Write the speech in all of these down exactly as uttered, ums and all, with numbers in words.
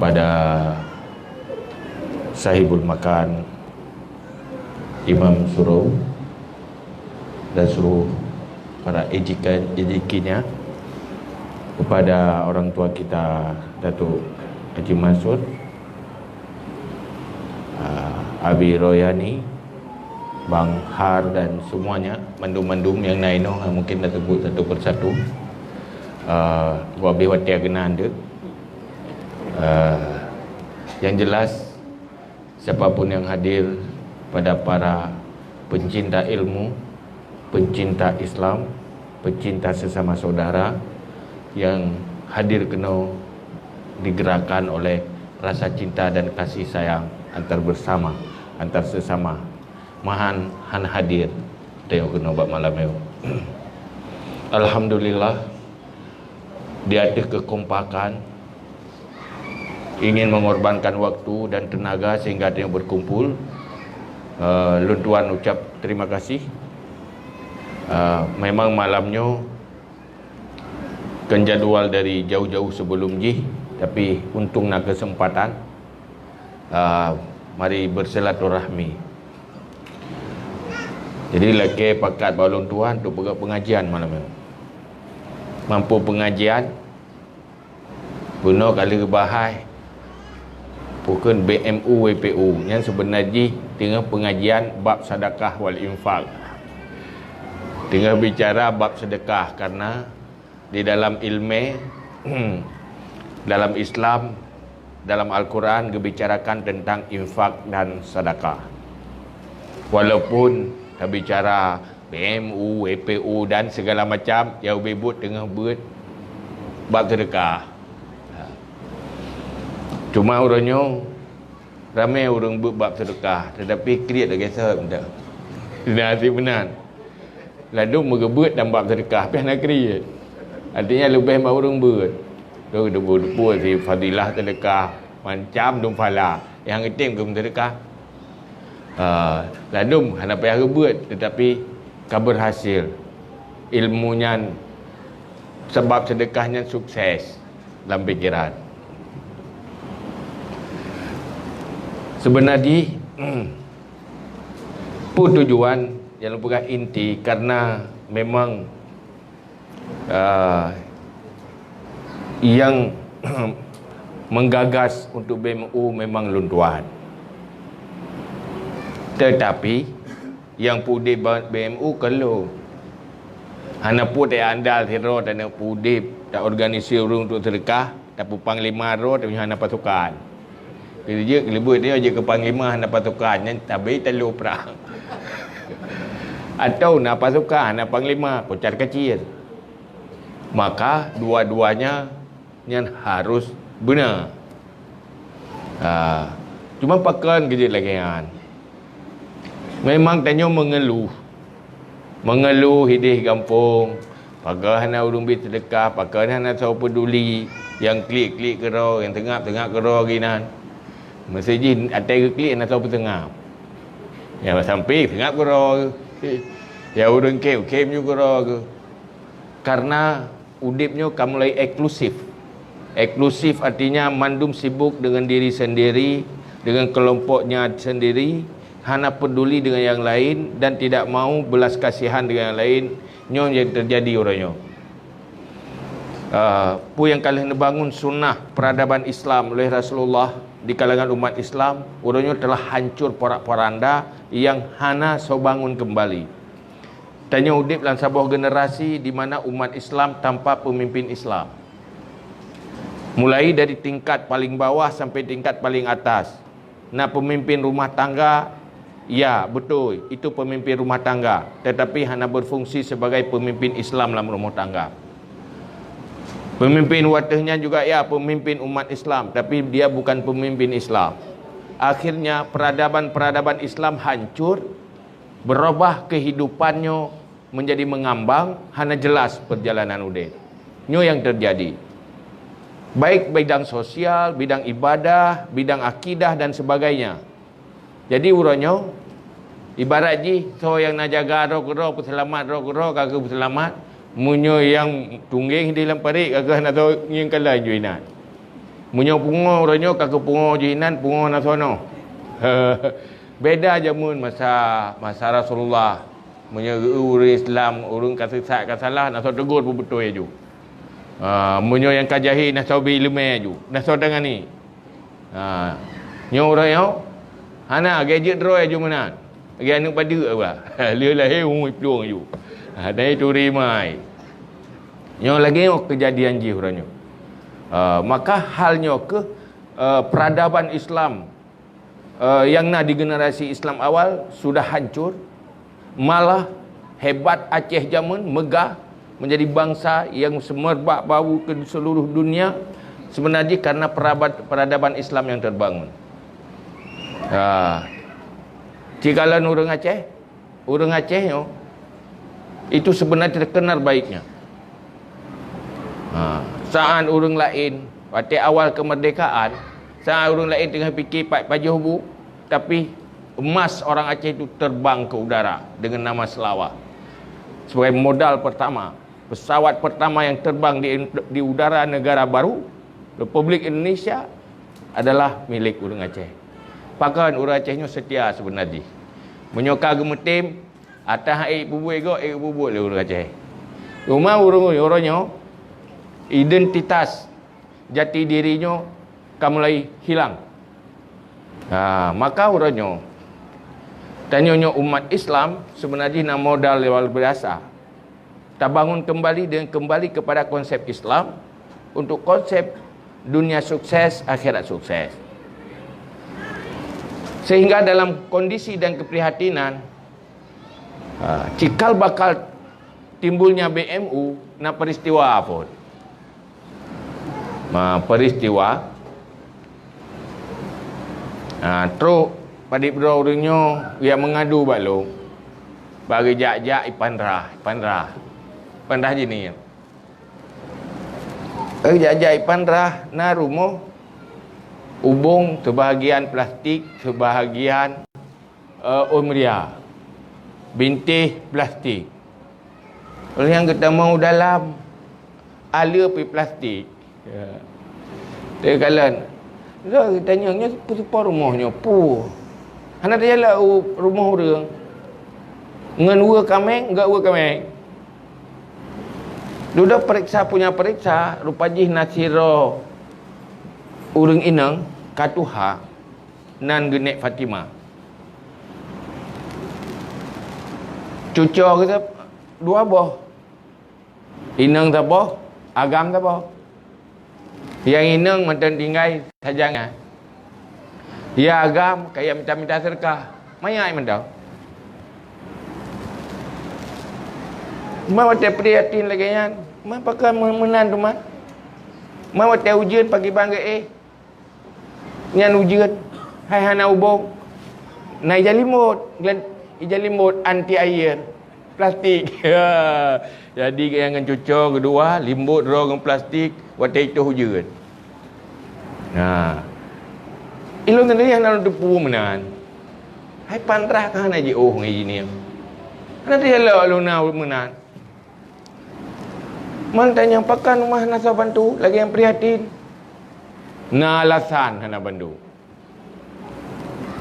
Pada sahibul makan, Imam Surau, dan seluruh para ejikan-, ejikinya, kepada orang tua kita, Datuk Haji Mansur, ah, Abi Royani, Bang Har dan semuanya, mandum-mandum nyang na inoe, mungkin dah sebut satu persatu. Ah, gua habéh watée keunan deuh. Ah, yang jelas, siapapun yang hadir, pada para pencinta ilmu, pencinta Islam, pencinta sesama saudara yang hadir keunoe digerakkan oleh rasa cinta dan kasih sayang antar bersama, antar sesama. Meuhan han hadir teuh keunoe bak malam nyoe. Alhamdulillah, di ateueh kekompakan, ingin mengorbankan waktu dan tenaga sehingga teuh berkumpul. Eh, lôn tuan ucap terima kasih. Eh, memang malam nyoe kan jadual dari jauh-jauh sebelum jih, tapi untung na kesempatan. Ah, mari bersilaturahmi. Jadi, lakée pakat bak lôn tuan untuk peugah pengajian malam nyoe. Mampu pengajian, bunoe ka lheueh bahai, bukon B M U W P U. Nyan seubeunar jih teungoh pengajian bab sadakah wal infak. Teungoh bicara bab sedekah, karena di dalam ilmu, dalam Islam, dalam Al-Quran geubicarakan tentang infak dan sedekah. Walaupun tabicara B M U, W P U dan segala macam, nyang ubit-ubit teungoh beuet bab sedekah. Cuma uroe nyoe ramé ureuëng beuet bab sedekah, tetapi kriet lagée sot. Nah, si meunan. Ladôm meugeubeuet dan bab sedekah pih na kriet. Artinya leubeh bak ureuëng beuet. Tu debu-debu si fadilah sedekah, macam dum phala nyang geutem keu sedekah. Ah, ladôm hana payah geubeuet, tetapi ka berhasil. Ilmu nyan, sebab sedekah nyan sukses lam pikiran. Sebenarnya, peue tujuan nyang lôn peugah inti, karena memang, ah, yang menggagas untuk B M U memang lôn tuan. Tetapi, nyang peuudeb ba-, B M U kon lôn. Hana peue taandal sidroe taneuk peuudeb, taorganisir ureuëng untuk sedekah, tapeupanglima droe, tapi hana pasukan. Keu jeuet keu leubeh nyoe jeuet keu panglima hana pasukan, nyan tabi talu prang. Atau na pasukan, hana panglima, kocar kacir. Maka dua-duanya nyan harus beuna. Ha, cuma pakon keu jeuet lagée nyan. Memang tanyoe meungeuluh. Meungeuluh ideh gampông, pakon hana ureuëng bri sedekah, pakon hana soe peuduli, nyang klik-klik keudroe, nyang seungab-seungab keudroe geuh inan. Meusé jih até geuklik hana soe peuseungab. Nyang sampé seungab keudroe geuh. Nyang ureuëng khém, khém ju keudroe geuh. Karena udeb nyoe ka mulai eksklusif. Eksklusif artinya mandum sibuk dengan diri sendiri, dengan kelompoknya sendiri, hana peduli dengan yang lain dan tidak mau belas kasihan dengan yang lain. Nyoe nyang terjadi uroe nyoe. Ah, peue nyang ka lheueh neubangun sunnah peradaban Islam oleh Rasulullah di kalangan umat Islam, uroe nyoe telah hancur porak-poranda nyang hana soe bangun kembali. Tanyoe udeb lam saboh generasi di mana umat Islam tanpa pemimpin Islam. Mulai dari tingkat paling bawah sampai tingkat paling atas. Na pemimpin rumah tangga, ya, betul, itu pemimpin rumah tangga, tetapi hana berfungsi sebagai pemimpin Islam lam rumah tangga. Pemimpin wateuh nyan juga, ya, pemimpin umat Islam, tapi dia bukan pemimpin Islam. Akhirnya, peradaban-peradaban Islam hancur, berubah kehidupannya menjadi mengambang, hana jelas perjalanan udeb. Nyoe nyang terjadi. Baik bidang sosial, bidang ibadah, bidang akidah dan sebagainya. Jadi uroe nyoe, ibarat jih soe nyang na jaga droe keudroe, peuseulamat droe keudroe, ka keuh peuseulamat. Meunyoe nyang tunggeng di lam parit, ka keuh hana soe ngieng kalon ju inan. Meunyoe pungo uroe nyoe ka keu pungo jih inan, pungo na soe noe. Beda jameun masa, masa Rasulullah. Meunyoe ureuëng Islam, ureuëng ka sesat, ka salah, na soe tegur peubeutôi aju. Ha, meunyoe nyang ka jahé, na soe bi iéleumé aju, na soe tangani. Ha, nyoe uroe nyoe, hana, gadget droe aju meunan. Lagée aneuëk padeuek ba. Lheueh lahé, ui, plueng aju. Ha, dan itu rimai. Nyoe lagée nyoe keujadian jih uroe nyoe. Ha, maka hal nyoe keuh, eh, peradaban Islam, eh, yang na di generasi Islam awal sudah hancur. Malah hebat Aceh jameun, megah, menjadi bangsa yang semerbak bau ke seluruh dunia, sebenarnya karena perabad-, peradaban Islam yang terbangun. Ha. Cikalon ureuëng Aceh, ureuëng Aceh nyoe, itu sebenarnya terkenal baiknya. Ha. Saat ureuëng laén, watée awal kemerdekaan, saat ureuëng laén teungoh pikir pat pajoh bu, tapi emas orang Aceh itu terbang ke udara dengan nama Selawa. Sebagai modal pertama, pesawat pertama yang terbang di, di udara negara baru, Republik Indonesia, adalah milik ureuëng Aceh. Pakon ureuëng Aceh nyoe setia sebenarnya. Meunyoe ka geumeutem, atah ék peubuet gob, ék peubuet lé ureuëng Aceh. Cuma ureuëng, ureuëng nyoe, identitas jati diri nyoe ka mulai hilang. Ha, maka uroe nyoe, tanyoe nyoe umat Islam sebenarnya na modal luar biasa. Tabangun kembali dengan kembali kepada konsep Islam untuk konsep dunia sukses, akhirat sukses. Sehingga dalam kondisi dan keprihatinan, ha, cikal bakal timbulnya B M U na peristiwa apa? Ma, peristiwa, ha, trok padub droe ureuëng nyoe jak meungadu bak lôn. Bak geujak-jak ipandrah, ipandrah. Ipandrah jih ni. Geujak-jak ipandrah na rumoh ubong, sebahagian plastik, sebahagian eh, ôn meuria, bintéh plastik. Lheueh nyan geutamong u dalam, aleue pih plastik. Ya. Teukalon, lheueh geutanyong, "Nyoe peue rumoh nyoe, peue?" Hana teujalak u rumoh ureuëng. Ngon weue kaméng, gak weue kaméng. Dudoe peuriksa, punya peuriksa, rupa jih na sidroe ureuëng inong ka tuha. Nan geunek Fatimah. Cuco geuh dua boh. Inong saboh, agam saboh. Nyang inong mantong tinggai sajan nyan. Nyang agam kaya mita-mita seudeukah. Manyak mantong. Ma watée prihatin lagée nyan, ma pakon meunan teuma. Ma watée ujeuen pakriban geuéh. Nyan ujeuen, hai hana ubong. Na ija limbot, ija limbot anti air, plastik. Jadi, nyang ngon cuco keudua, limbot droe ngon plastik, watée itoh ujeuen. Nah. Ilôn sendiri hana lôn teupeu meunan. Hai pandrah ka hana jiôh ngon ijih nyan. Hana teujalak lôn na meunan. Man tanyong pakon mah na soe bantu, lagée nyang prihatin. Na alasan hana bantu.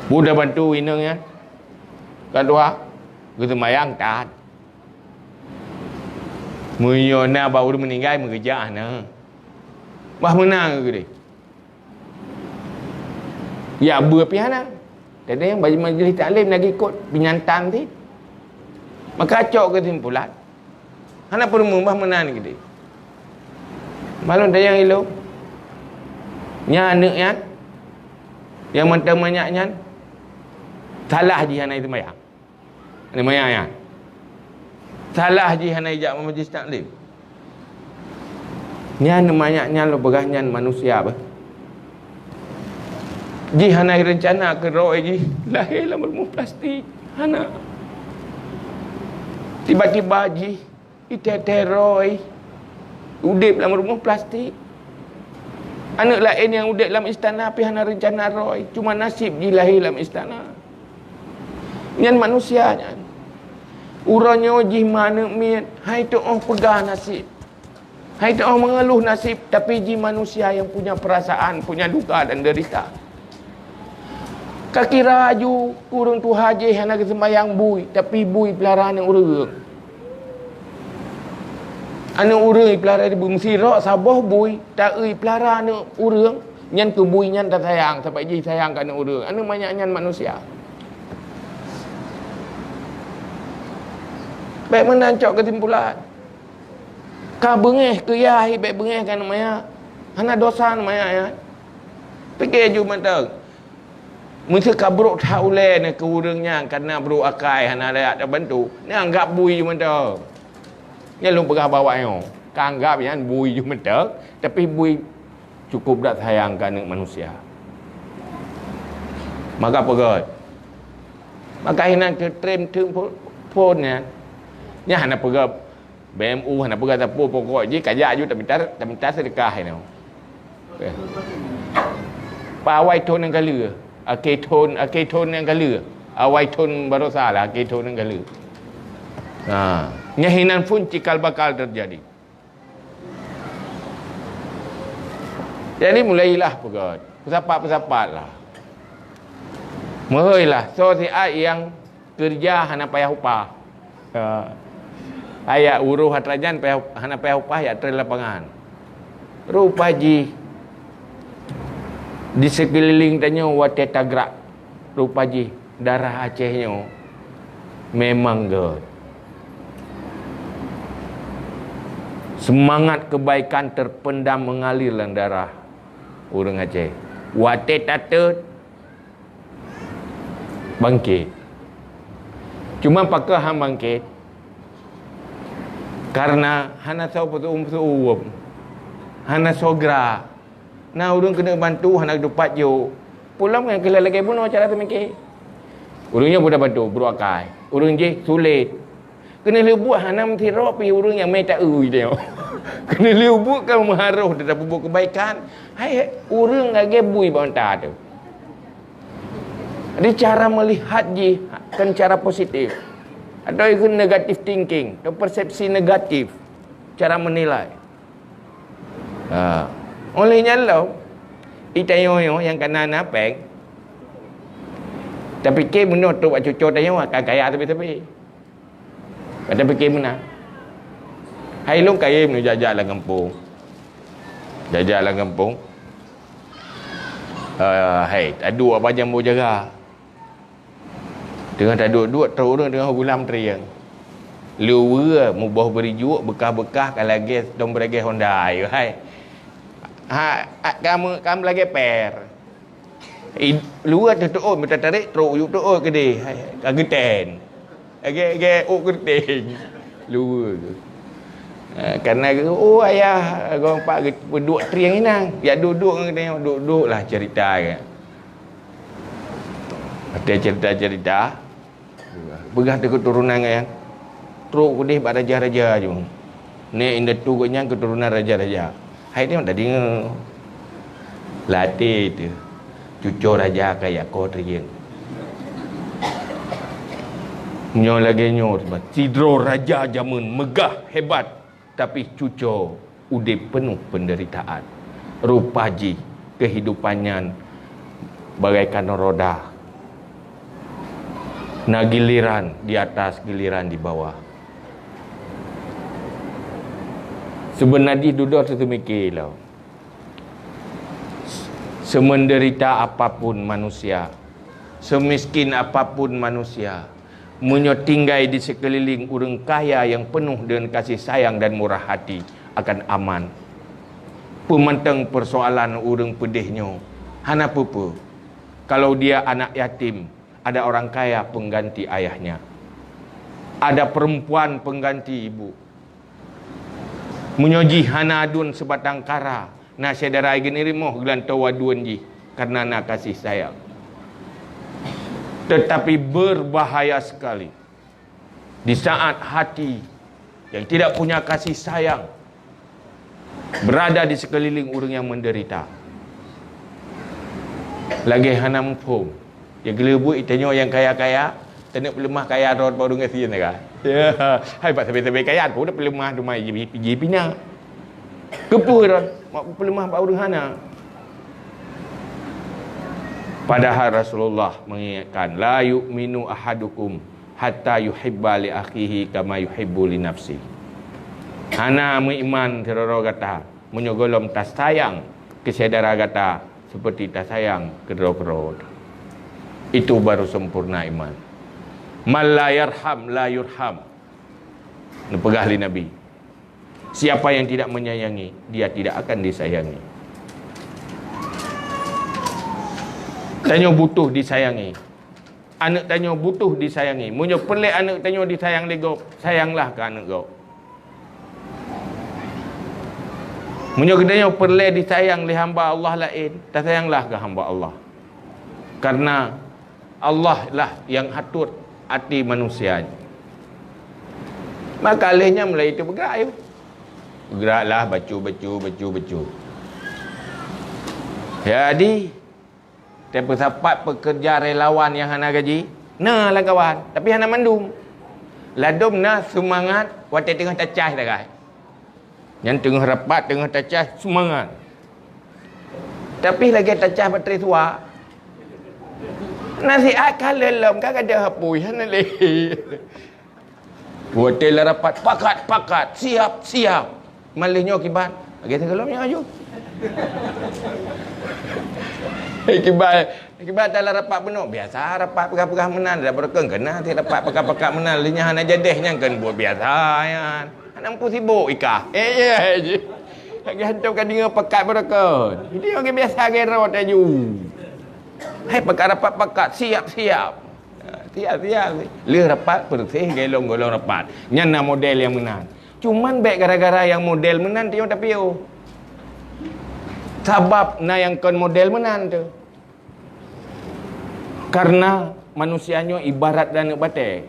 Buda bantu inong nyan. Ka dua, geuseumayang that. Meunyoe na bak ureuëng meuninggai, meugeujak hana. Bah meunan geudeh. Ya, beu pih hana. Tadi nyang bak majlis taklim lagi kot penyantang ti. Maka cok keusimpulan. Hana peurumeubah meunan geude. Malum tanyong ilong. Nyan aneuëk nyan. Nyang mantong manyak nyan. Salah jih hana seumayang. Ni maya nyan. Salah jih hana ijak majlis taklim. Nyan manyak nyan lôn peugah nyan manusia bah. Jih hana reuncana keu droe jih lahé lam rumoh plastik. Hana. Tiba-tiba jih itée-tée droe udeb lam rumoh plastik. Aneuëk laén nyang udeb lam istana pih hana reuncana droe, cuma naseb jih lahé lam istana. Nyan manusia nyan. Uroe nyoe jih maneuëk miet, hai teuôh peugah naseb. Hai teuh mengeluh nasib, tapi ji manusia yang punya perasaan, punya luka dan derita. Ka kira aju ureuëng tuha jih hana geuseumbayang bui, tapi bui peulara aneuëk ureuëng. Aneuëk ureuëng ipeulara bui, meusirok saboh bui, ta-eu ipeulara aneuëk ureuëng, nyan keu bui nyan tasayang, sabab jih sayang keu aneuëk ureuëng. Aneuëk manyak nyan manusia. Bék meunan cok keusimpulan. Ka beungéh keu yah, bék beungéh keu aneuëk manyak. Hana dosa aneuëk manyak nyan. Pike ju mantong. Meuseu ka brok that ulée nyan keu ureuëng nyan, kareuna brok akai hana layak tabantu, nyan anggab bui ju mantong. Nyan lôn peugah bak awak nyoe, ka anggab nyan bui ju mantong, tapi bui cukup that sayang keu aneuëk manusia. Maka peugét. Maka hinan keu trem teum phon nyan. Nyan hana peugét. B M U hana peugah sapeue, pokok jih kajak aju tamita, tamita seudeukah inoe. Okey. Awai thon nyang ka lheueh, akhé thon, akhé thon nyang ka lheueh. Awai thon baroesa lah, akhé thon nyang ka lheueh. Ha, nyan hinan phon cikal bakal teujadi. Jadi mulailah peugét, peusapat-peusapat lah. Meuheuilah, soe siat nyang keureuja hana payah upah. Ha. Ayak uroe atra nyan payah, hana payah upah, yak treun lapangan. Rupa jih di seukeuliléng tanyoe watée tagrak, rupa jih darah Aceh nyoe memang gét. Seumangat keubaikan teupendam meungalir lam darah ureuëng Aceh. Watée tatot, bangkét. Cuma pakon han bangkét? Kareuna hana soe peusuum-suum, hana soe geura. Na ureuëng keuneuk bantu hana teupat jok. Pulang nyang keuh lagée bunoe cara teumike. Ureuëng nyoe mudah bantu, brok akai. Ureuëng jih sulet. Keuneuk lheueh buet hana meusidroe pih ureuëng nyang mita ui teuh. Keuneuk lheueh buet ka meuharôh teuh tapeubuet keubaikan. Hai ureuëng lagée bui bak mata teuh. Jadi cara melihat jih kan cara positif. Atau ikut negative thinking, atau persepsi negatif cara menilai. Ha. Oleh nyan lom, itanyoe nyang kana na péng, tapike meunoe trok bak cucoe tanyoe akan kaya sabe-sabe. Ka tapike meunan. Hai lôn kayém lôn jak-jak lam gampông. Jak-jak lam gampông. Eh, hai, taduek bak jambo jaga. Teungoh taduek-duek, trok ureuëng teungoh gulam trieng. Luweue muboh beurijok, beukah-beukah ka lagée dong beuragée honda, hai. Ha, ha, kamu, kamu lagée per. I, luweue teuteuôt, meuta tarek, trok ujuk teuôt keudeh, hai, ka geuten. Lagée, lagée ôk geureuteng. Luweue. Ha, kareuna geu-, oh, ayah, gong pak geu-, peuduek trieng inang. Jak duek-duek ngon geutanyoe, duek-duek lah cerita geuh. Watée cerita-cerita, peugah teuh keuturonan geuh nyan, trok keudeh bak raja-raja ju. Nek indatu geuh nyan keuturonan raja-raja. Hai nyoe tadeungoe. Latée teuh, cucoe raja ka jak koh trieng. Nyoe lagée nyoe, sidroe raja jameun meugah hebat. Tapi cucoe udeb peunoh peundeuritaan. Rupa jih keuhidupan nyan bagaikan roda. Na giliran di atas, giliran di bawah. Seubeuna jih dudoe teuteumike lom. Semenderita apapun manusia, semiskin apapun manusia, meunyoe tinggai di seukeuliléng ureuëng kaya nyang peunoh deungon kasih sayang dan murah hati, akan aman. Peumantong peusoalan ureuëng peudeh nyoe hana peue-peue. Kalau dia anak yatim, ada orang kaya pengganti ayahnya. Ada perempuan pengganti ibu. Meunyoe jih hana aduen seubatang kara, na syedara geuneurimoh geulantoe aduen jih kareuna na kasih sayang. Tetapi berbahaya sekali di saat hati yang tidak punya kasih sayang berada di sekeliling ureuëng nyang menderita. Lagée hana muphom. Nyang keuleubuk itanyoe nyang kaya-kaya, taneuk peuleumah kaya rot bak ureuëng gasien ka. Ya, hai bak sabe-sabe kaya, peue peuleumah dumai ji, ji pina. Keupeue dah? Mak peuleumah bak ureuëng hana. Padahal Rasulullah mengingatkan, "La yu'minu ahadukum hatta yuhibba li akhihi kama yuhibbu li nafsi." Hana meuiman sidroe gata meunyoe gohlom tasayang keu syedara gata seperti tasayang keu droe-droe. Itu baru sempurna iman. "Man la yarham la yurham." Neupeugah lé Nabi, "Siapa yang tidak menyayangi, dia tidak akan disayangi." Tanyoe butuh disayangi. Aneuk tanyoe butuh disayangi. Meunyoe peureulée aneuk tanyoe disayang lé gob, sayanglah keu aneuk gob. Meunyoe geutanyoe peureulée disayang lé hamba Allah laén, tasayanglah keu hamba Allah. Karena Allah lah yang atur hati manusia. Maka lheueh nyan mulai itu bergerak, ayo. Bergeraklah, bacu, bacu, bacu, bacu. Jadi, tapeusapat pekerja relawan nyang hana gaji, na lam kawan, tapi hana mandum. Ladom na seumangat watée teungoh tacah sagai. Nyan teungoh rapat, teungoh tacah, seumangat. Tapi lagée tacah baterai suak. Nasihat ka lom, ka gadôh apui, hana lé. Watée lam rapat, "Pakat, pakat, siap, siap." Maléh nyoe kiban, lagée sigohlom nyoe aju. Hei kiban, kiban dalam rapat bunoe, biasa rapat peugah-peugah meunan, dak beureukeun keunan, si rapat pakat-pakat meunan, lé nyan hana jadeh nyan kan buet biasa nyan. Hana muphom sibok ikah. Eh, ya, ji. Lagée hantom ka deungoe pakat beureukeun. Jadi, lagée biasa, lagée rot aju. Hai, pakat rapat pakat, siap, siap. Ha, siap, siap. Lheueh rapat, peureuseh, golom-golom rapat. Nyan na model nyang meunan. Cuman bék gara-gara nyang model meunan, tanyoe tapiôh. Sabab na nyang kon model meunan teuh. Karena manusia nyoe ibarat aneuk batée.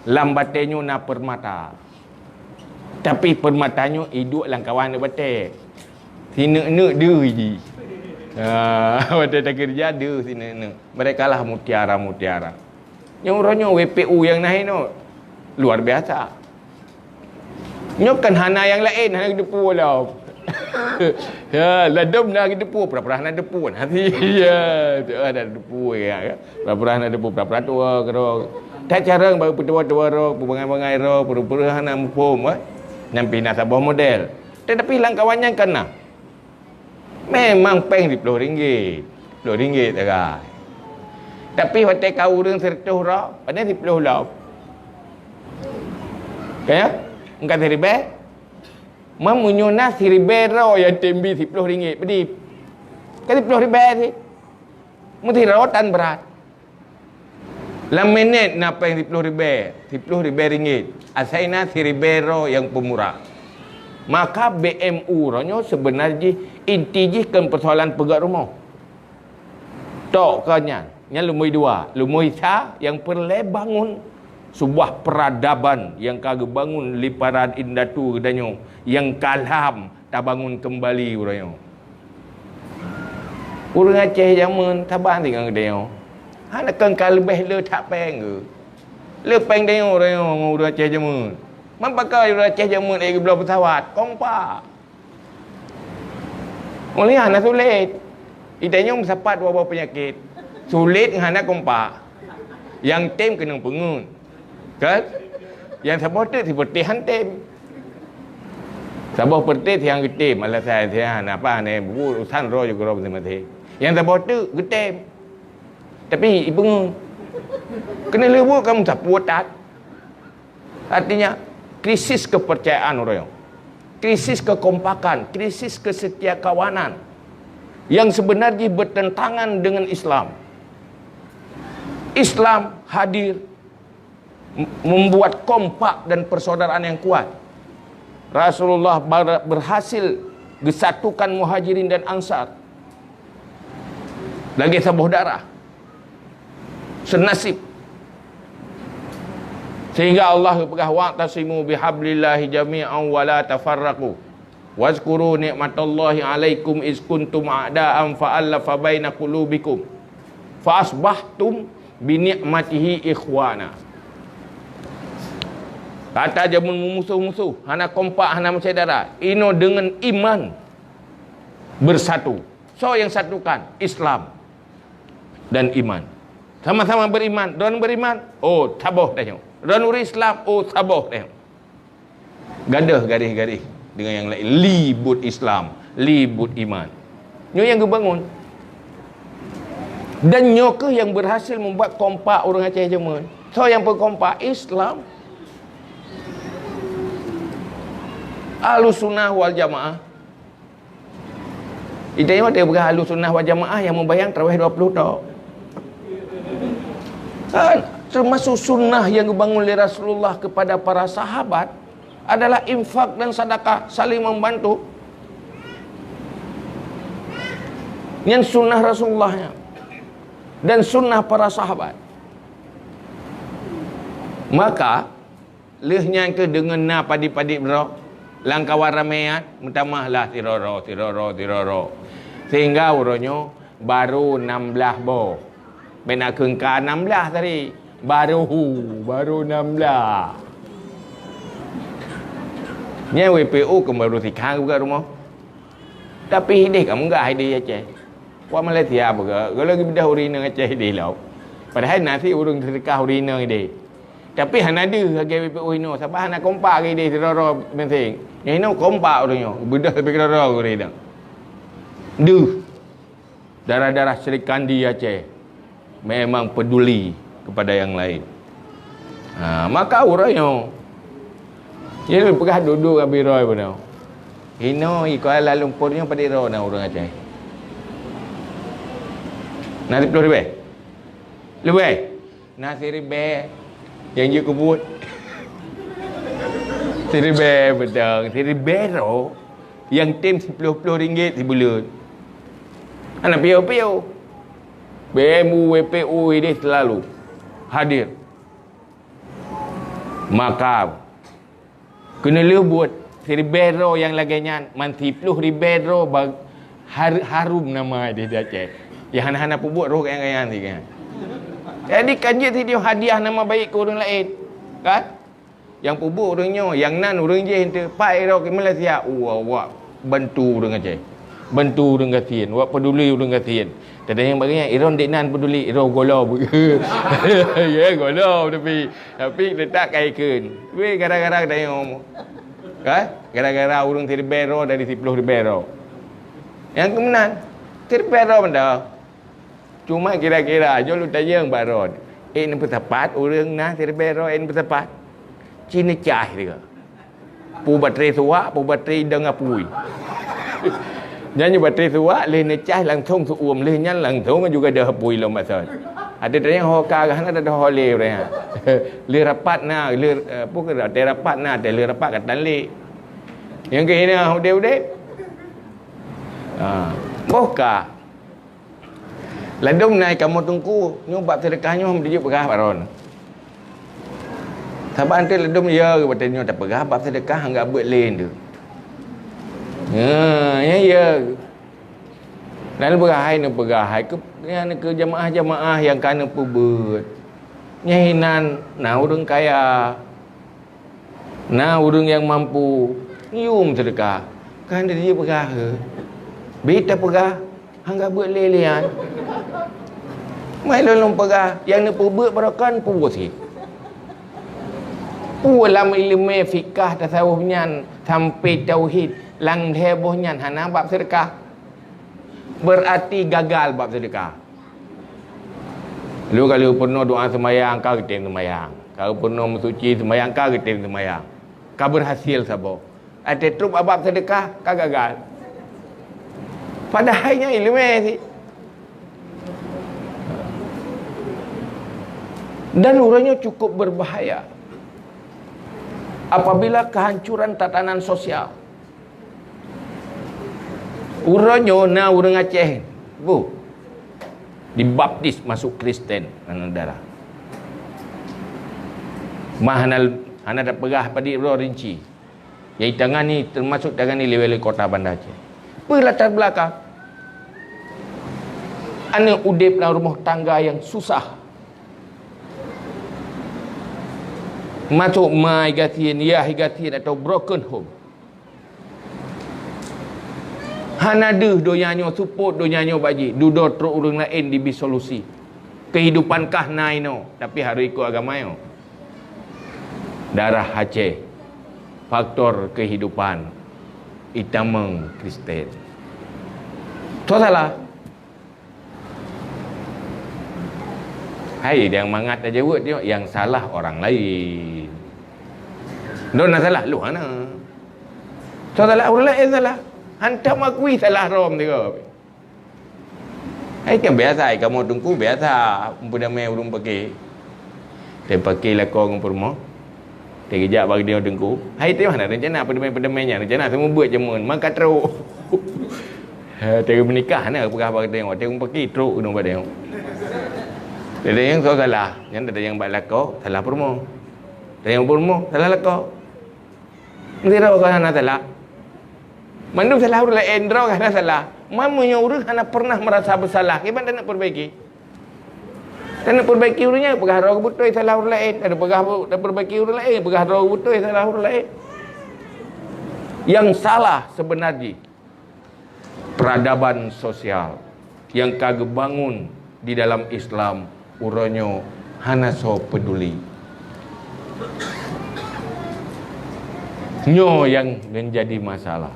Lam batée nyoe na peurmata. Tapi peurmata nyoe iduek lam kawan aneuk batée. Sineuk-neuk deuh ji. Ha, watée takeureuja deuh sineuk-neuk. Merekalah mutiara-mutiara. Nyoe uroe nyoe W P U nyang na inoe. Luar biasa. Nyoe kan hana nyang laén, hana geuteupeue lom. Ya, ladom na geuteupeue, pura-pura hana geuteupeue. Hati, ya, tu ada geuteupeue, ya, ya. Pura-pura hana geuteupeue, pura-pura tuwoe keudroe. That carông bak peutuwoe-tuwoe droe, peubangai-bangai droe, pura-pura hana muphom, eh. Nyan pih na saboh model. Tetapi lam kawan nyan kan na. Memang péng siploh ringgit. Siploh ringgit sagai. Tapi watée ka ureuëng sireutôh droe, padahai siploh lom. Ka ya? Engka siribée? Mam meunyoe na siribée droe nyang tem bi siploh ringgit, padum? Ka siploh ribée cit. Meusidroe tan brat. Lam minét na péng siploh ribée, siploh ribée ringgit. Asai na siribée droe nyang peumurah. Maka B M U uroe nyoe seubeuna jih inti jih kon peusoalan peugét rumoh. Tok keu nyan, nyan lumbôi dua. Lumbôi sa nyang peureulée bangun sebuah peradaban nyang ka geubangun lé para indatu geutanyoe nyang ka lham tabangun keumbali uroe nyoe. Ureuëng Aceh jameun saban singoh geutanyoe. Hana keu ka leubeh le that péng geuh. Le péng tanyoe uroe nyoe ngon ureuëng Aceh jameun. Man pakon ureuëng Aceh jameun lagée geubloe peusawat, kompak. Mulia hana sulet. Geutanyoe meusapat dua boh peunyakét. Sulet ngon hana kompak. Nyang tem keunong peungeut. Kan? Nyang saboh teuk sipeureuté han tem. Saboh peureuté siang geutem, alasan siang apa ni, buku urusan roh juga roh masing-masing. Nyang saboh teuk geutem. Tapi ipeungeut. Keuneuk leubuet kamu sapeue that. Artinya, krisis kepercayaan orang. Krisis kekompakan, krisis kesetiakawanan yang sebenarnya bertentangan dengan Islam. Islam hadir m-, membuat kompak dan persaudaraan yang kuat. Rasulullah bar-, berhasil gesatukan Muhajirin dan Ansar lagi saboh darah, senasib. Sehingga Allah peugah, "Wa'tasimu bihablillahi jami'an wa la tafarraqu. Wazkuru ni'matallahi 'alaikum iz kuntum a'da'an fa'allafa baina qulubikum. Fa asbahtum bi ni'matihi ikhwana." Ata jameun meumusoh-musoh, hana kompak, hana meusyedara. Inoe deungon iman beusatu. Soe nyang satukan? Islam dan iman. Sama-sama beriman. Droeneuh beriman, oh, saboh tanyoe. Droeneuh ureuëng Islam, oh, saboh tanyoe. Gadôh garéh-garéh deungon nyang laén. Li buet Islam, li buet iman. Nyoe nyang geubangun. Dan nyoe kheueh nyang berhasil membuat kompak ureuëng Aceh jameun. Soe nyang peukompak? Islam. Ahlussunnah wal Jamaah. Ita nyoe teupeugah Ahlussunnah wal Jamaah nyang meumbahyang tarawih dua puluh tok. Kan? Termasuk sunnah yang dibangun oleh Rasulullah kepada para sahabat adalah infak dan sedekah, saling membantu. Nyan sunnah Rasulullah nyan. Dan sunnah para sahabat. Maka, lheueh nyan kheueh deungon na padit-padit droe, lam kawan ramé nyan, meutamah lah sidroe-droe, sidroe-droe, sidroe-droe. Sehingga uroe nyoe baru nam blaih boh. Bèk na kheun ka nam blaih tadi. Baru hu, baru nam blaih. Nyan W P O keu baru sikhan buka rumoh. Tapi hideh ka meugah hideh Aceh. Wak Malaysia buka, kalau geubeudôh ureuëng inong Aceh hideh lom. Padahai na sit ureuëng seudeukah ureuëng inong hideh. Tapi hana deuh lagèe W P O inoe, sabab hana kompak hideh sidroe-droe meunteng. Nyoe inoe kompak ureuëng nyoe, geubeudôh tapi keudroe-droe ureuëng inong. Deuh. Darah-darah Sri Kandi Aceh memang peduli kepada yang lain. Ha, maka uroe nyoe, jadi peugah dudu ngon Biroi bunoe. Inoe i Kuala Lumpur nyoe padit droe na ureuëng Aceh? Na siploh ribèe? Leubeh? Na siribèe nyang jeuet keu buet. Siribèe beutôi, siribèe droe nyang tem siploh-ploh ringgit sibuleuen. Hana piôh-piôh. B M U W P U I D selalu hadir. Maka Keuneulheueh buet siribèe droe nyang lagèe nyan, man siploh ribèe droe ba-, har-, harum nama idéh di Aceh. Nyang hana-hana peubuet roh gaya-gaya nyan. Jadi, kan jeuet sidroe hadiah nama baik keu ureueng laén, kan? Nyang peubuet ureueng nyoe, nyang nan ureueng jéh teuh, pat droe keu Malaysia, wah, wah, bantu ureueng Aceh. Bantu ureueng gasien, wak peduli ureueng gasien. Teudeungoe bak geuhnyan, droe nyan peduli, droe gohlom. Ya, gohlom tapi, tapi teutap ka ikheun. Weh, gara-gara geutanyoe. Kan? Gara-gara ureueng siribèe droe dari siploh ribèe droe. Nyang keumeunang, siribèe droe mantong. Cuma kira-kira, jeuet lôn tanyong bak droe. Eh, neupeusapat ureueng na siribèe droe, eh, neupeusapat. Ci neucah teuka. Peue batri suwak, peue batri idong apui. Nyan nyoe batri suwak, lheueh neucah langsong seu-uem, lheueh nyan langsong juga deuh apui lom basan. Ada tanyong ho ka, hana ada ho lé ureueng nyan. Lheueh rapat na, lheueh, eh, peue keu, watèe rapat na, watèe lheueh rapat ka tan lé. Nyang keuh na udép-udép. Ha, boh ka. Ladôm na i kamoe teungku, nyoe bab seudeukah nyoe meujeuet peugah bak droeneuh. Sabab enteuk ladôm ya geuh watèe nyoe tapeugah bab seudeukah anggap beuet lé enteuk. Ya, ya, ya. Lalu peugah hai, neupeugah hai keu, ya, keu jamaah-jamaah nyang ka neupeubeuet. Nyan inan na ureueng kaya. Na ureueng nyang mampu, yum seudeukah. Kan jeuet peugah, eh. Bit tapeugah, anggap beuet lé-lé nyan. Mai lôn lôn peugah, nyang neupeubeuet baroekon peue sit. Peue lam ileumèe fikah tasawuf nyan sampai tauhid, lam lhèe boh nyan hana bab seudeukah. Berarti gagal bab seudeukah. Lheueh ka lheueh peurunoe doa seumayang, ka geutem seumayang. Ka peurunoe meusuci seumayang, ka geutem seumayang. Ka berhasil saboh. Watèe trôk bak bab seudeukah, ka gagal. Padahai nyan ileumèe sit. Dan uroe nyoe cukup berbahaya apabila kehancuran tatanan sosial. Uroe nyoe na ureueng Aceh, bu, dibaptis masuk Kristen, aneuk dara. Mah hana, hana tapeugah padit droe rinci. Nyang itangani, teumasuk tangani lé wali kota Banda Aceh. Peue latar belakang? Aneuk udép lam rumoh tangga nyang susah. Masôk ma i gasien, yah i gasien atau broken home. Hana deuh donya nyoe seupôt, donya nyoe bak jih, dudoe trok ureuëng laén jibi solusi. Keuhidupan kah na inoe, tapi harôh ikôt agama nyoe. Darah Aceh, faktor keuhidupan itamong Kristen. Soe salah? Hai, nyang mangat tajaweueb nyoe, yang salah orang lain. Droe na salah, lôn hana. Soe salah, ureuëng laén salah. Hantom akui salah droe tiga. Hai, kan biasa, hai, kamoe teungku biasa, peuneumé ureuëng paké. Teupaké lakoe ngon peurumoh. Teugeujak bak geutanyoe teungku. Hai, teuh hana rencana peuneumé-peuneumé nyan, rencana seumeubeuet jameun, maka trok. Ha, teuh meunikah hana peugah bak geutanyoe, teuh paké trok keunoe bak tanyoe. Teuh nyang soe salah, nyan teuh nyang bak lakoe, salah peurumoh. Teuh nyang peurumoh, salah lakoe. Sidroe ka hana salah. Mandum salah ureuëng laén, droe ka hana salah. Man meunyoe ureuëng hana pernah merasa bersalah, kiban taneuk perbaiki. Taneuk perbaiki ureuëng nyan, peugah droe beutôi salah ureuëng laén. Taneuk peugah bu-, taneuk perbaiki ureuëng laén, peugah droe beutôi salah ureuëng laén. Yang salah sebenarnya peradaban sosial yang ka geubangun di dalam Islam uroe nyoe hana soe peduli. Nyoe yang menjadi masalah.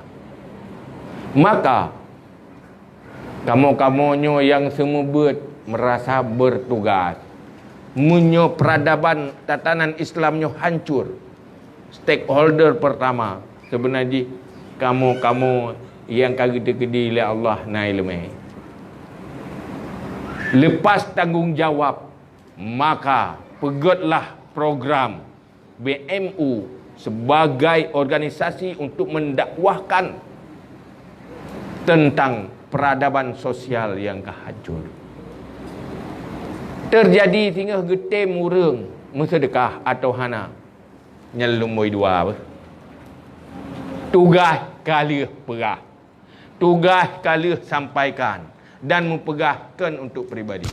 Maka, kamoe-kamoe nyoe nyang seumeubeuet meurasa bertugas. Meunyoe peradaban tatanan Islam nyoe hancur, stakeholder pertama seubeuna jih kamoe-kamoe nyang ka geuteukeudi lé Allah na iéleumé. Lepas tanggong jawab, maka peugötlah program B M U sebagai organisasi untuk mendakwahkan tentang peradaban sosial yang ka hancur. Terjadi singoh geutem ureuëng meuseudeukah atau hana, nyan lumboi dua beuh. Tugaih ka lheueh peugah, tugaih ka lheueh sampaikan dan meupeugah kon untuk pribadi.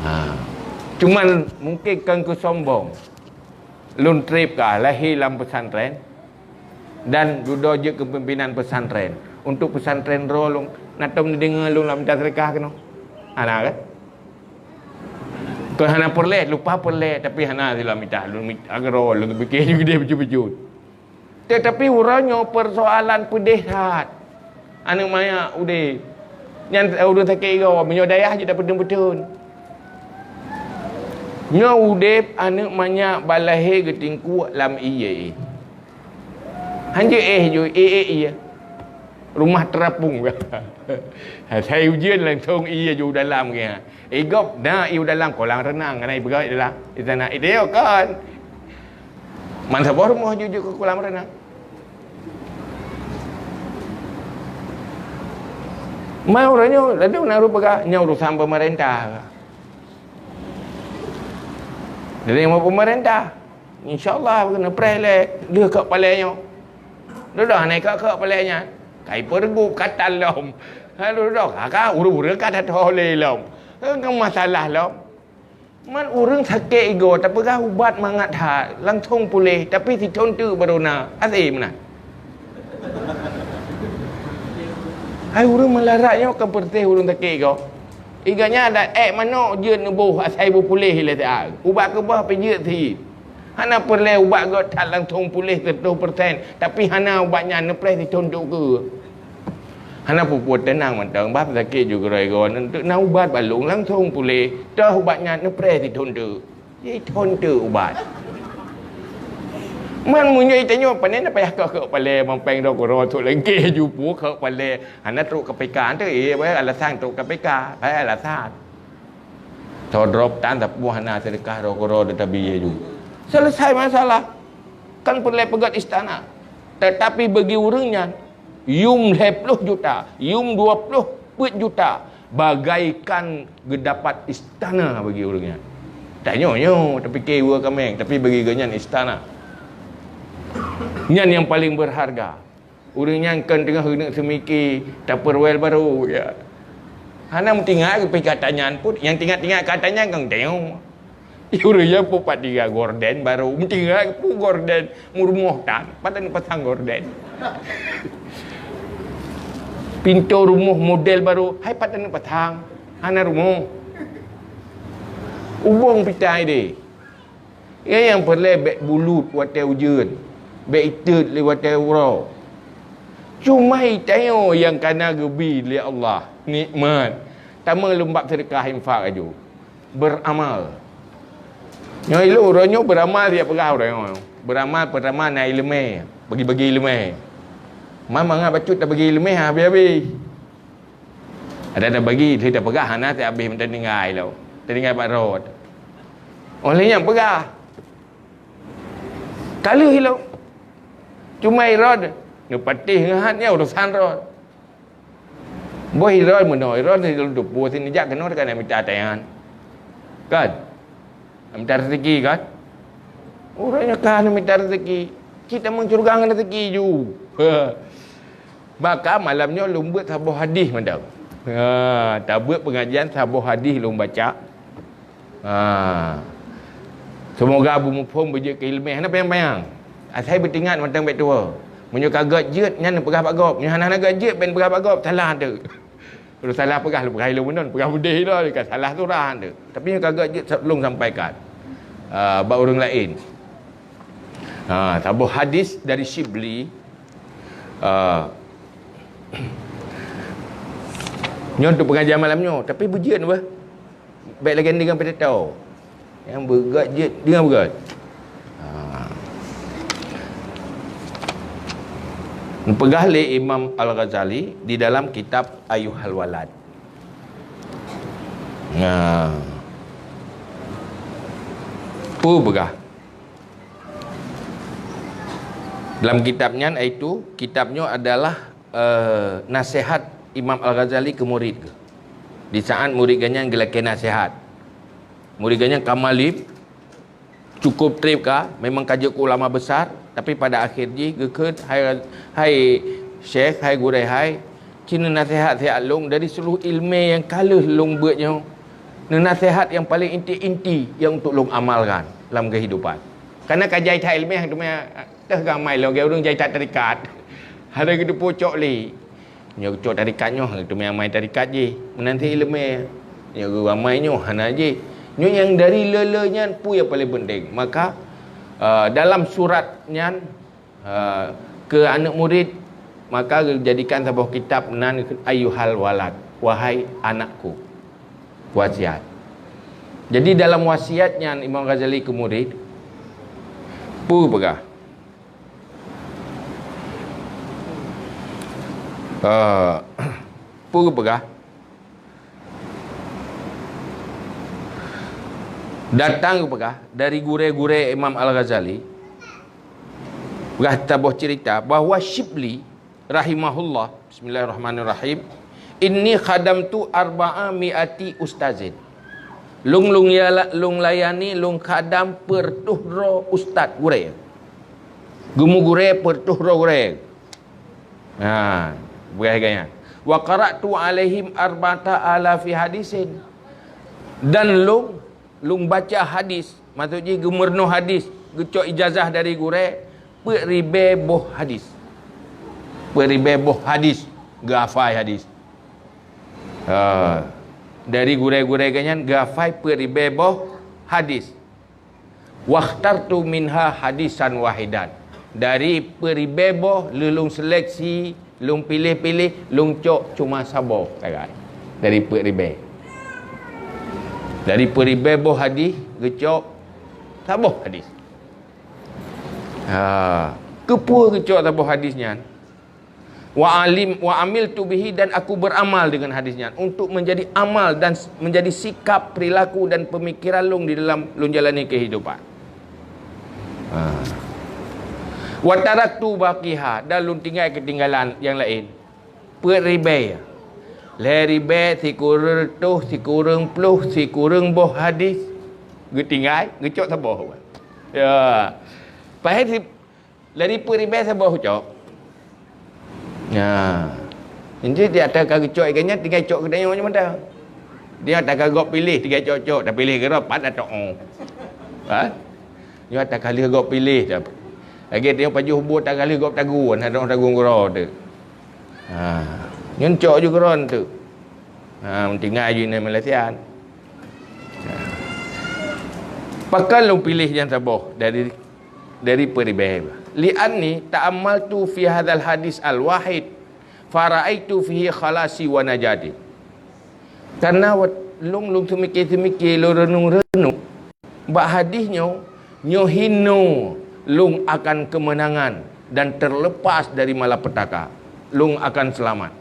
Ha. Cuman mungkin kon keu sombong. Lôn treb ka lahé lam pesantren dan dudoe jeuet keu pimpinan pesantren. Untuk pesantren droe lôn, na tom neudeungoe lôn lam mita seudeukah keunoe? Hana kan? Kon hana peureulée, lupa peureulée, tapi hana silam mita. Lôn mita keudroe, lôn pike ju geude beujeuet-beujeuet. Tetapi uroe nyoe persoalan peudeh that. Aneuëk manyak udeb. Nyan ureuëng sakét igoe, meunyoe dayah jeuet dapeuteun-peuteun. Nyoe udeb aneuëk manyak ban lahé geutingkuek lam ié. Hanjeuet éh ju, éh, éh, ié. Rumah terapung. Asai ujeuen langsong ié ju dalam ke. Igop na ié dalam kolam renang, kana ipeugah dalam. Di sana, itu ya kan. Man saboh rumoh ju, ju ke kolam renang. Mai ureuëng nyoe, lalu nak peugah, nyoe urusan pemerintah. Dari yang pemerintah. InsyaAllah, keuneuk preh lé, lheueh kok palée nyoe. Dudoe hana kok-kok palée nyan. Kai peureugup katan lom. Ha, dudoe ka, ka, ureuëng-ureuëng ka tatolé lom. Kan masalah lom. Man ureuëng sakét igoe, tapeugah ubat mangat that, langsong puléh, tapi sithon teuk baru na. Até meunan. Hai ureuëng meularat nyoe kan peureuté ureuëng sakét igoe. Igoe nyan ada ék manok jeuet neuboh asai beupuléh lé siat. Ubat keubah pih jeuet sit. Hana peureulée ubat göt that langsong puléh siratoh persen, tapi hana ubat nyan neupreh sithon teuk keue. Hana peue-peue teunang mantong, bah sakét ju keudroe-droe, na ubat balong langsong puléh, toh ubat nyan neupreh sithon teuk. Sithon teuk ubat. Man meunyoe tanyoe pané na payah kok-kok palée mampeng droe keudroe, sok lengkeh ju pu kok palée, hana trok K P K teuh, eh, alasan trok K P K, alasan. Todrop tan sapeue hana seudeukah droe keudroe tabi laju. Selesai masalah. Kan peureulée peugöt istana. Tetapi bagi ureuëng nyan, yum lhée ploh juta, yum dua ploh peuet juta, bagaikan geudapat istana bagi ureuëng nyan. Tanyoe nyoe tapike iwa kaméng, tapi bagi geuh nyan istana. Nyan nyang paleng beurharga. Ureuëng nyan kon teungoh keuneuk seumike tapeurwel barô, ya. Hana meutingat pih kata nyan pun, nyang tingat-tingat kata nyan kon tanyoe. Ureueng nyan peupat tinggai gorden baru, meutinggai peue gorden, meurumoh tan, pat taneuk pasang gorden. Pintoe rumoh model baru, hai pat taneuk pasang, hana rumoh. Ubong pitai deh. Nyang peureulée bék bulut watée ujeuen, bék itot lé watée uroe. Cuma tanyoe nyang kana geubi lé Allah nikmat, tamong lom bak seudeukah infak laju. Beuramal. Nyoe ilôn uroe nyoe beuramal, siat peugah uroe nyoe. Beuramal, peurtama na iéleumé, bagi-bagi iéleumé. Man mangat bacut tabagi iéleumé habéh-habéh. Ada tabagi, lheueh tapeugah hana, siat habéh meuteuninggai lom. Teuninggai bak rot. Óh lheueh nyan peugah, ka lheueh ilôn. Cuma irot neupatéh ngon hat nyan urusan rot. Boh irot meunoe, irot lôn tupeue sinijak keunoe ka na mita tayan. Kan? Na mita rezeki kan? Ureueng nyang ka na mita rezeki, cit tamong syeuruga ngon rezeki ju. Maka malam nyoe lôn beuet saboh hadis mantong. Ha, tabeuet pengajian saboh hadis lôn baca. Ha. Seumoga beumuphom beujeuet keu iéleumé. Hana panyang-panyang. Asai beutingat mantong bék tuwoe. Meunyoe ka gét jeuet, nyan neupeugah bak gob. Meunyoe hana-hana gét jeuet, bék neupeugah bak gob. Salah tu. Kalau salah peugah, peugah ilôn meunan, peugah beudeh ilôn, ka salah surah tu. Tapi nyoe ka gét jeuet sa-, lôn sampaikan, ah, bak ureueng laén. Ha, saboh hadis dari Syibli, ah, nyoe untuk pengajian malam nyoe, tapi beujeuet bah. Bék lagée deungon pidato. Nyang beugét jeuet, deungon beugét. Ha. Neupeugah lé Imam Al-Ghazali di dalam kitab Ayyuhal Walad. Nah. Peue peugah? Dalam kitab nyan, iaitu kitab nyoe adalah, eh, nasihat Imam Al-Ghazali keu murit geuh. Di saat murit geuh nyan geulakée nasihat. Murit geuh nyan ka malem, cukup treb ka, memang ka jeuet keu ulama besar, tapi pada akhir jih geukheun, "Hai, hai Syekh, hai gurée hai, ci neunaseuhat-seuhat lôn dari seluruh iéleumé nyang ka lheueh lôn beuet nyoe. Neunaseuhat nyang paleng inti-inti nyang untuk lôn amalkan lam keuhidupan." Kareuna ka jai that iéleumé, teuma teuh ka amai lom, lagée ureueng jai that tarikat. Hana geuteupeue cok lé. Nyoe geucok tarikat nyoe, teuma amai tarikat jih. Meunan cit iéleumé. Nyoe geuamai nyoe hana jih. Nyoe nyang dari le-le nyan peue nyang paleng penting. Maka, eh, dalam surat nyan, eh, keu aneuëk murit, maka geujadikan saboh kitab nan Ayyuhal Walad, Wahai Anakku. Wasiat. Jadi dalam wasiat nyan Imam Ghazali keu murit, peue peugah? Ah, peue geupeugah? Datang geupeugah dari gurée-gurée Imam Al-Ghazali, peugah saboh cerita bahwa Syibli rahimahullah, bismillahirrahmanirrahim, "Inni khadamtu arba'a mi'ati ustazin." Lôn, lôn yala-, lôn layani, lôn khadam peureutôh droe ustaz gurée. Geumugurée peureutôh droe gurée. Ha, peugah lagée nyan. "Wa qara'tu 'alaihim arba'ata alafi hadisin." Dan lôn, lôn baca hadis, maksud jih geumeurunoe hadis, geucok ijazah dari gurée, peuet ribée boh hadis. Peuet ribée boh hadis, geuhafai hadis. Ha, dari gurée-gurée geuh nyan geuhafai peuet ribée boh hadis. "Wakhtartu minha hadisan wahidan." Dari peuet ribée boh, lheueh lôn seleksi, lôn piléh-piléh, lôn cok cuma saboh sagai dari peuet ribée. Dari peuet ribée boh hadis, geucok saboh hadis. Ha, keupeue geucok saboh hadis nyan? "Wa alim, wa amiltu bihi," dan aku beramal dengan hadis nyan untuk menjadi amal dan s-, menjadi sikap, perilaku dan pemikiran lôn di dalam lôn jalani kehidupan. Ha. "Wa taraktu baqiha," dan lôn tinggai keutinggalan nyang laén. Peuet ribée. Lhée ribée sikureueng reutôh, sikureueng ploh, sikureueng boh hadis geutinggai, geucok saboh. Ya. Pahe si Lari peuet ribée saboh cok. Nah. Jadi di atas ka geucok ikan nyan tinggai cok keudanyoe nyoe mantong. Di atas ka gob piléh tinggai cok-cok, tapiléh keudroe pat dak cok. Ha? Nyoe ata ka lheueh gob piléh dah. Lagèe tanyoe pajoh bu ata ka lheueh gob tagun, hana tagun keudroe teuk. Ha. Nyoe cok ju keudroe teuk. Ha, meutinggai ju inan Malaysia. Ha. Pakon lôn piléh nyang saboh dari, dari peuribèe? Li'anni ta'ammaltu fi hadzal hadis al-wahid, fara'aitu fihi khalasi wa najati. Karena wat-, lôn, lôn seumike-seumike, lôn reunung-reunung bak hadis nyoe, nyoe hinoe lôn akan keumeunangan dan teurleupas dari malapetaka. Lôn akan seulamat.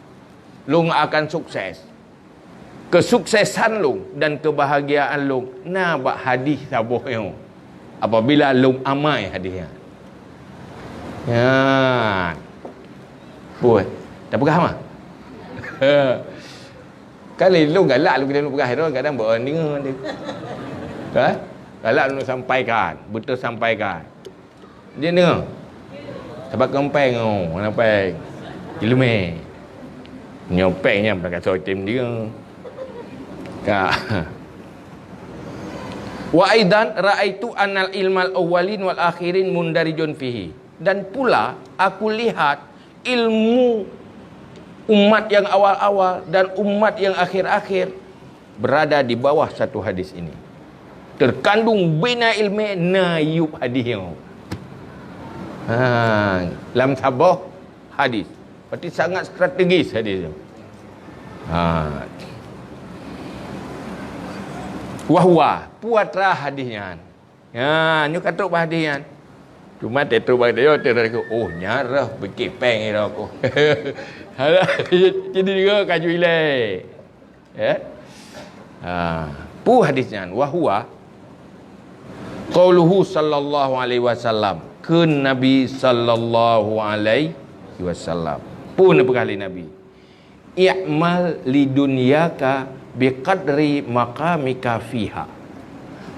Lôn akan sukses. Keusuksesan lôn dan keubahgiaan lôn na bak hadis saboh nyoe, apabila lôn amai hadis nyan. Nyan. Puih. Tapeugah mah? Kan lé lôn galak lôn keuneuk peugah, kadang bak deungoe teuh. Ha? Galak lôn sampaikan, beutôi sampaikan. Dia deungoe. Sabab kon péng, oh, hana péng. Ileumèe. Nyoe péng nyan bak asoe tem deungoe. Ka. Wa aidan ra'aitu annal ilmal awwalin wal akhirin mundarijun fihi. Dan pula aku lihat ilmu umat nyang awal-awal dan umat nyang akhir-akhir berada di bawah satu hadis ini. Terkandung bina ilmu na yup hadis nyoe. Ha, lam saboh hadis. Berarti sangat strategis hadis nyoe. Ha. Wahwa, peue atra hadis nyan. Ya, nyoe ka trok bak hadis nyan. Cuma teutrok bak dia, teutrok, "Oh, nyan reuh bikik péng ira ku." Jadi dia kaju ilée. Ya. Ha, peue hadis nyan? Wa huwa qauluhu sallallahu alaihi wasallam. Kheun Nabi sallallahu alaihi wasallam. Peue neupeugah lé Nabi? "I'mal lidunyaka biqadri maqamika fiha,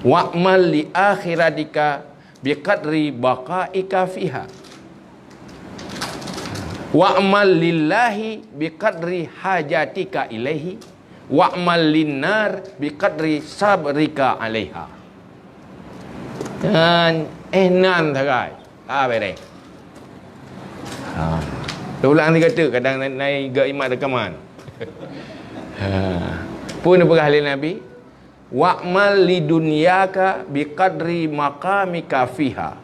wa'mal li akhiratika biqadri baqaika fiha, wa'mal lillahi biqadri hajatika ilaihi, wa'mal linnar biqadri sabrika alaiha." Dan, eh, nan sagai. Ah, bereh. Ha. Teulang sigoe teuk, kadang na-, naik gak imat rekaman. Ha. Peue neupeugah lé Nabi? "Wa'mal lidunyaka biqadri maqamika fiha.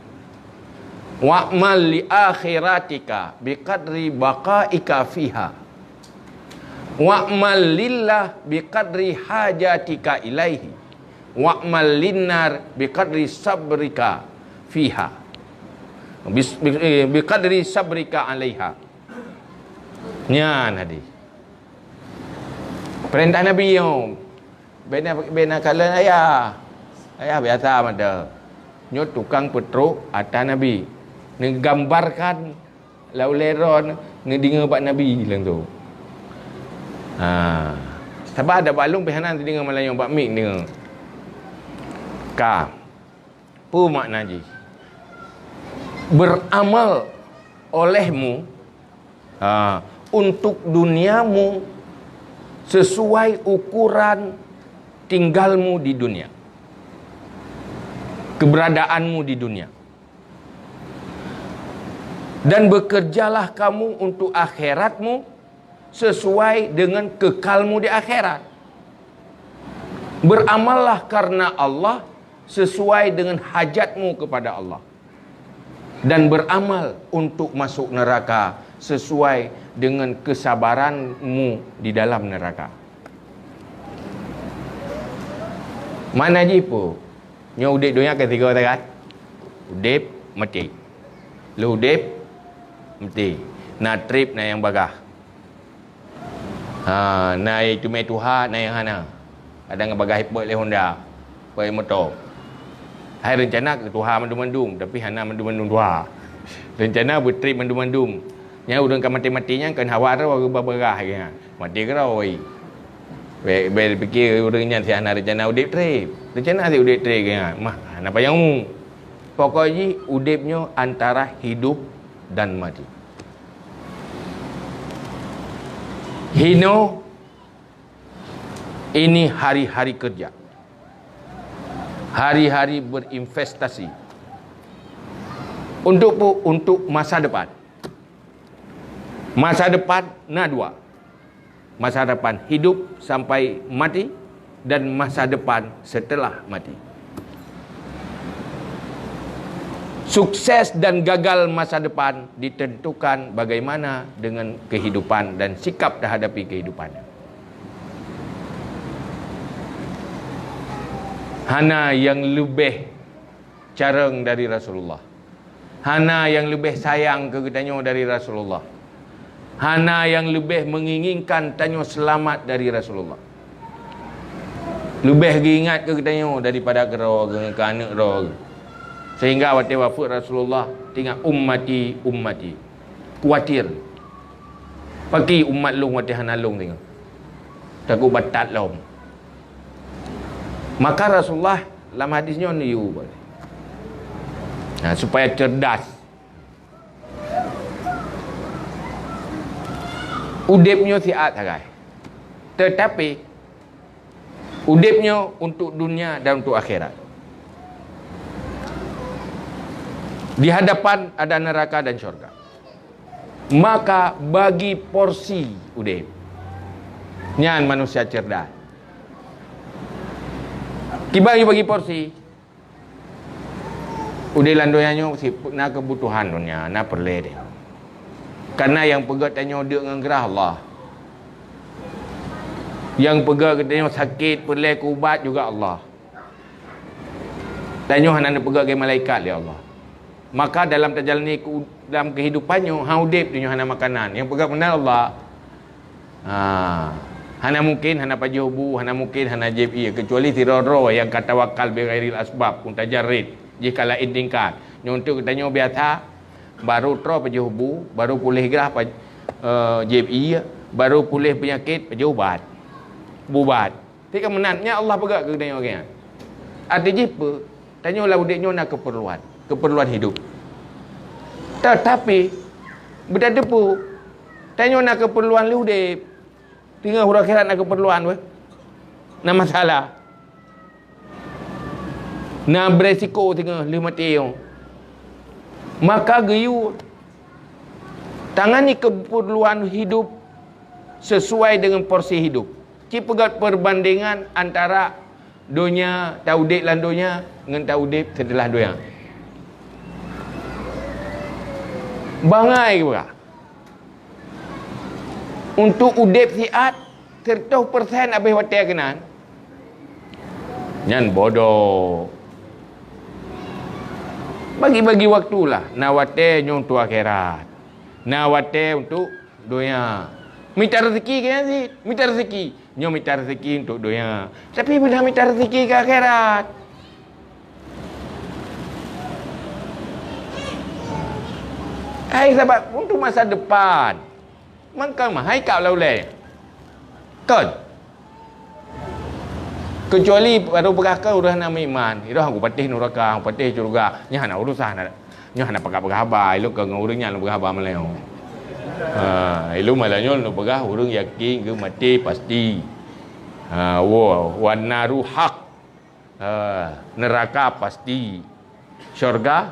Wa'mal li akhiratika biqadri baqaika fiha. Wa'mal lillah biqadri hajatika ilaihi. Wa'mal linnar biqadri sabrika fiha. Bis-, bi-, eh, biqadri sabrika alaiha." Nyan hadis. Peurintah Nabi nyoe. Bena, bena kalon ayah. Ayah biasa mata. Nyoe tukang peutrok atra Nabi. Neugambarkan Lau lé droe neudeungoe bak Nabi lom tu. Ha. Sabab ada bak lôn pih hana teudeungoe malam nyoe bak mik deungoe. Ka. Peue makna jih? Beramal olehmu, ha, untuk duniamu sesuai ukuran tinggalmu di dunia. Keberadaanmu di dunia. Dan bekerjalah kamu untuk akhiratmu sesuai dengan kekalmu di akhirat. Beramallah karena Allah sesuai dengan hajatmu kepada Allah. Dan beramal untuk masuk neraka sesuai dengan kesabaranmu di dalam neraka. Mana jih peue? Nyoe udeb donya ka tiga tagai. Udeb, maté. Lheueh udeb, maté. Na treb, na nyang bagaih. Ha, na nyang teumé tuha, na nyang hana. Kadang bagaih peuet lé Honda, peuet moto. Hai rencana keu tuha mandum-mandum, tapi hana mandum-mandum tuha. Rencana beutreb mandum-mandum. Nyan ureuëng ka maté-maté nyan kon hawa droe geuba bagaih geuh. Maté keudroe. Bèk, bèk pike ureuëng nyan si hana rencana udeb treb. Rencana si udeb treb geuh. Mah, hana payah umu. Pokok jih udeb nyoe antara hidup dan mati. Hino ini hari-hari kerja. Hari-hari berinvestasi. Untuk pu-, untuk masa depan. Masa depan na dua. Masa depan hidup sampai mati dan masa depan setelah mati. Sukses dan gagal masa depan ditentukan bagaimana dengan kehidupan dan sikap terhadapi kehidupan. Hana nyang leubeh carông dari Rasulullah. Hana nyang leubeh sayang keu geutanyoe dari Rasulullah. Hana nyang leubeh menginginkan tanyoe seulamat dari Rasulullah. Leubeh geuingat keu geutanyoe daripada keudroe geuh, keu aneuk droe geuh. Sehingga watée wafeuet Rasulullah, teuingat, "Ummati, ummati." Kuatir. Pakri umat lôn watée hana lôn teuingat. Takot batat lom. Maka Rasulullah lam hadis nyoe neuyue, nah, supaya cerdas. Udeb nyoe siat sagai. Tetapi, udeb nyoe untuk dunia dan untuk akhirat. Di hadapan ada neraka dan syurga. Maka bagi porsi udeb. Nyan manusia cerdas. Kiban bagi porsi. Udeb lam donya nyoe si-, na keubutuhan donya, na peureulée deh. Karena nyang peugét tanyoe deuk ngon grah Allah. Nyang peugét tanyoe sakét peureulée keu ubat juga Allah. Tanyoe hana neupeugét lé malaikat lé Allah. Maka dalam tajalani keu-, dalam kehidupan nyoe, ha udeb tanyoe hana makanan. Nyang peugét meunan Allah. Ha, hana mungkin hana pajoh bu, hana mungkin hana jieb ié, kecuali sidroe-droe nyang ka tawakal bighairil asbab, mutajarrid, jih ka laén tingkat. Nyoe untuk geutanyoe biasa, baru troe pajoh bu, baru puléh grah pa-, eh, jieb ié, baru puléh peunyakét, pajoh ubat. Bubat. Tapi kan meunan, nyan Allah peugah keu geutanyoe, kan? Arti jih peue? Tanyoe lam udeb nyoe na keupeurluan, keupeurluan hidup. Tetapi, beutateupeue, tanyoe na keupeurluan lheueh udeb. Teungoh uroe akhirat na keupeurluan weh. Na masalah. Na beresiko teungoh lheueh maté nyoe. Maka geuyue tangani keupeurluan hidup sesuai dengan porsi hidup. Ci peugét perbandingan antara donya, taudeb lam donya, ngon taudeb seuteulah donya. Bangai geupeugah. Untuk udeb siat, seratus persen habéh watée keunan. Nyan bodoh. Bagi-bagi waktulah. Na watée nyoe untuk akhirat. Na watée untuk donya. Mita rezeki keu nyan cit. Mita rezeki. Nyoe mita rezeki untuk donya. Tapi beuna mita rezeki keu akhirat. Hai sahabat, untuk masa depan. Mangkang mah, hai kak ulée. Kon. Kecuali baru peugah keu ureuëng hana meuiman. Iroh aku patéh nuraka, aku patéh syurga. Nyan hana urusan. Nyoe hana pakat peugah haba, ilôn ka ngon ureuëng nyan lôn peugah haba malam nyoe. Ha, ilôn malam nyoe lôn peugah ureuëng yakin keu maté pasti. Ha, wa, wan naru haq. Ha, neuraka pasti. Syurga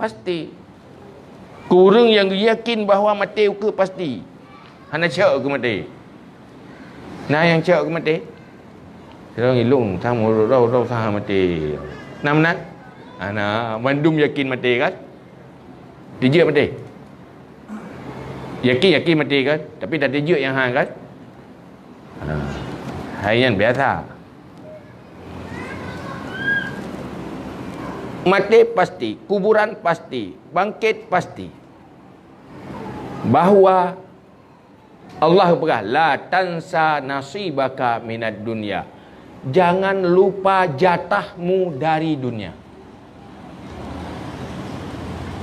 pasti. Keu ureuëng nyang yakin bahwa maté ukeue pasti. Hana cok keu maté. Na nyang cok keu maté? Sidroe ilôn, sang ureuëng droe-droe sang maté. Na meunan? Hana, mandum yakin maté kan? Teujeuet maté. Yakin, yakin maté kan? Tapi dak teujeuet nyang han kan? Ha. Hai nyan biasa. Maté pasti, kuburan pasti, bangkét pasti. Bahwa Allah peugah, "La tansa nasibaka minad dunya." Jangan lupa jatahmu dari dunia.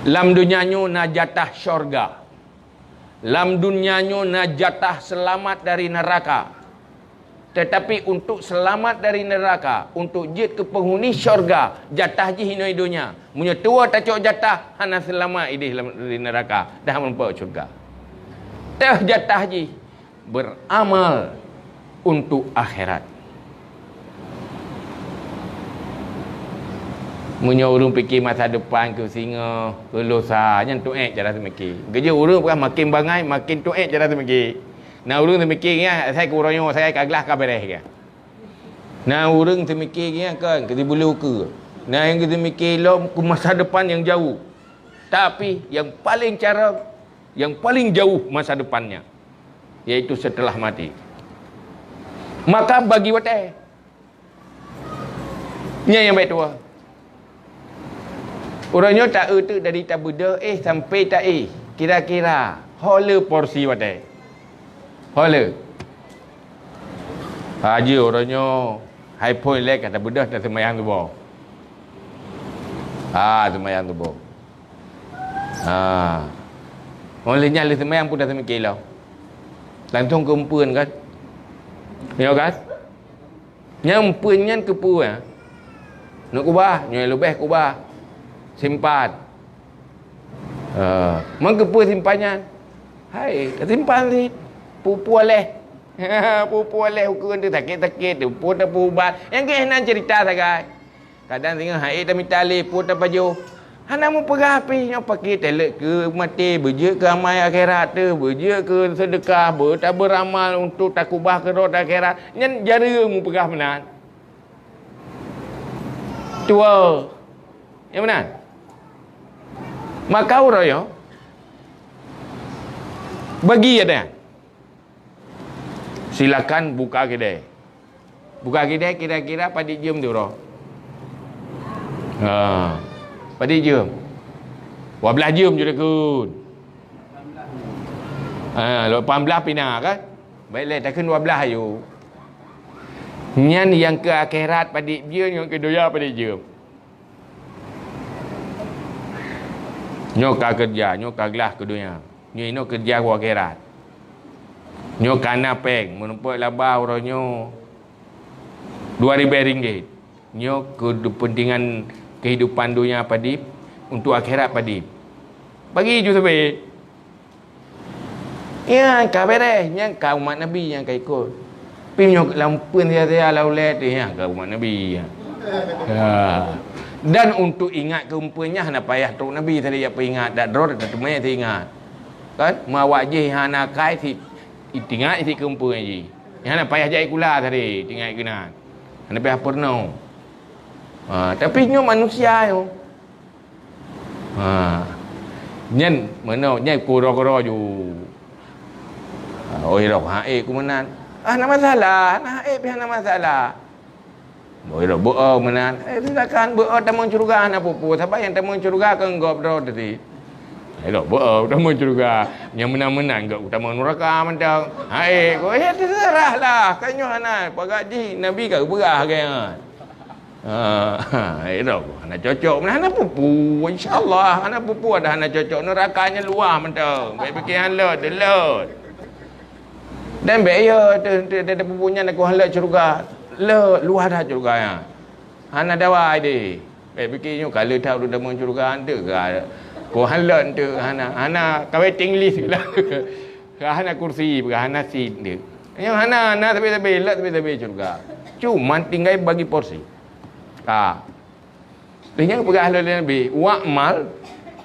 Lam dunia nyoe na jatah syurga. Lam dunia nyoe na jatah seulamat dari neuraka. Tetapi untuk seulamat dari neuraka, untuk jeuet keu peunghuni syurga, jatah jih inoe donya. Meunyoe tuwoe tacok jatah, hana seulamat idéh lam, dari neuraka, dah meureumpok syurga. Teuh jatah jih beramal untuk akhirat. Meunyoe ureuëng pike masa depan keu singoh, keu lusa, nyan tuék cara teumike. Keujeuet ureuëng peugah makin bangai, makin tuék cara teumike. Na ureuëng teumike nyan, asai keu uroe nyoe, asai ka glah ka beres geuh. Na ureuëng teumike nyan kan, keu sibulu keue. Na nyang teumike lom keu masa depan nyang jauh. Tapi yang paling cara, yang paling jauh masa depannya, yaitu setelah mati. Maka bagi watée. Nyan nyang bak tuha. Uroe nyoe ta-eu teuk dari tabeudôh éh sampai ta-éh. Kira-kira ho le porsi watée? Ho le? Haji uroe nyoe hai phon lé ka tabeudôh dan seumayang suboh. Ha, seumayang suboh. Ha. Óh lheueh nyan lheueh seumayang pun dah teumike lom. Langsung keu eumpeuen kan? Nyo kan? Nyang eumpeuen nyan keupeue? Neuk kubah, nyoe leubeh kubah. Simpan. Ha. Meung keupeue simpan nyan? Hai, simpan sit. Peue-peue lé. Peue-peue lé ukeuen teu sakét-sakét teu, peue tapeuubat. Nyang keuh nan ceurita sagai. Kadang singoh hai ék tamita lé, peue tapajoh. Hana mupeugah pih nyoe pakri taleuek keu maté, beujeuet keu amai akhirat teuh, beujeuet keu seudeukah, beutabeuramal untuk takubah keudroe di akhirat. Nyan jareueng mupeugah meunan. Tuwoe. Nyang meunan. Maka uroe nyoe bagi ada. Silakan buka keudè. Buka keudè kira-kira padit jeuem tu uroe? Ha. Padit jeuem? Dua blaih jeuem ju takheun. Ha, lapan blaih pina kan? Baik lé takheun dua blaih ayu. Nyan nyang keu akhirat padit jeuem, nyang keu donya padit jeuem. Nyoe ka keureuja, nyoe ka glah keu donya. Nyoe inoe keureuja keu akhirat. Nyoe ka na péng, meurumpok laba uroe nyoe dua ribèe ringgit. Nyoe keu kepentingan kehidupan donya padit, untuk akhirat padit. Bagi ju sabe. Nyan ka beres, nyan ka umat Nabi nyang ka ikot. Tapi nyoe lam peuen saya-saya lam ulèe teuh, nyan ka umat Nabi nyan. Ya. Dan untuk ingat keu eumpeuen nyan hana payah trok Nabi sabe jak peuingat, dak droe teuh teumé teuingat. Kan? Meu awak jih hana kai sit, itingat sit keu eumpeuen jih. Nyan hana payah jak sikula sabe, tingat keunan. Hana payah peurunoe. Ha, tapi nyoe manusia nyoe. Ha. Nyan meunoe, nyan kuro-kuro ju. Ha, oi roh, ha, eh, ku meunan. Ah, hana masalah, hana, eh, pih hana masalah. Oi roh, beu-o meunan. Eh, silakan beu-o tamong syeuruga hana peue-peue. Sabab nyang tamong syeuruga kon gob droe teuh. Oi roh, beu-o tamong syeuruga. Nyang meunan-meunan gok tamong nuraka mantong. Ha, eh, ku, eh, terserah lah. Kan nyoe hana, pagat jih Nabi ka geupeugah lagèe nyan. Ha, ha, eh, dah, hana cocok, hana peue-peue, insya-Allah, hana peue-peue ada hana cocok, neraka nyan luwah mantong, bèk pikir han lôt, lôt. Dan bèk yo, teu, teu, teu, teu, peue-peue nyan aku han lôt syeuruga, lôt, luwah dah syeuruga nyan. Hana dawa deh. Bèk pikir nyoe ka le that ureueng tamong syeuruga, han teu ka. Ku han lôt teu, hana, hana, ka waiting list lah. Ka hana kursi, ka hana seat teu. Nyoe hana, hana sabe-sabe, lôt sabe-sabe syeuruga. Cuma tinggai bagi porsi. Ha. Lheueh nyan peugah lé Nabi, "Wa'mal,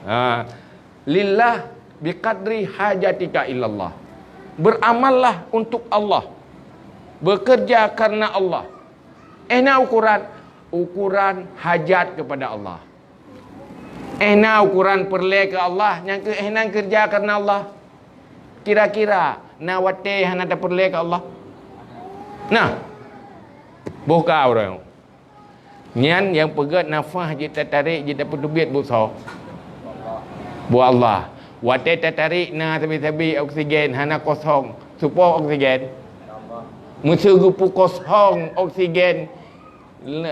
ha, lillah biqadri hajatika ilallah." Beramallah untuk Allah. Bekerja karena Allah. Eh, na ukuran, ukuran hajat kepada Allah. Eh, na ukuran peureulèe keu Allah, nyang keu eh nan keureuja karena Allah. Kira-kira na watèe hana tapeureulèe keu Allah? Nah. Boh ka ureueng. Nyan nyang peugèt nafah jeuet tatarek jeuet tapeuteubiet buet soe? Buet Allah. Watèe tatarek na sabe-sabe oksigen hana kosong. Soe po oksigen? Meuseu geupeu kosong oksigen,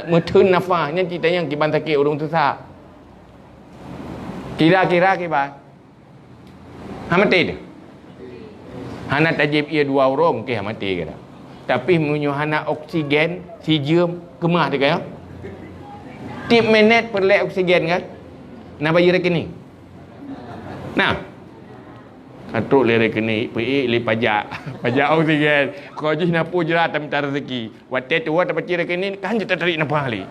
meutheun nafah, nyan cit tanyong kiban sakét ureueng tusa. Kira-kira kiban. Ha maté teuh. Hana tajieb ie dua uroe mungken ha maté kira. Tapi meunyoe hana oksigen, sijeuem, keumah teuh kan? Tiep minèt peureulèe oksigen kan? Na bayeue rekening? Na. Ka trok lé rekening, peuék lé pajak. Pajak oksigen. Keu jih na peue jrat tamita rezeki. Watèe tuwoe tapacit rekening, kan jeuet tatarék nafah lé.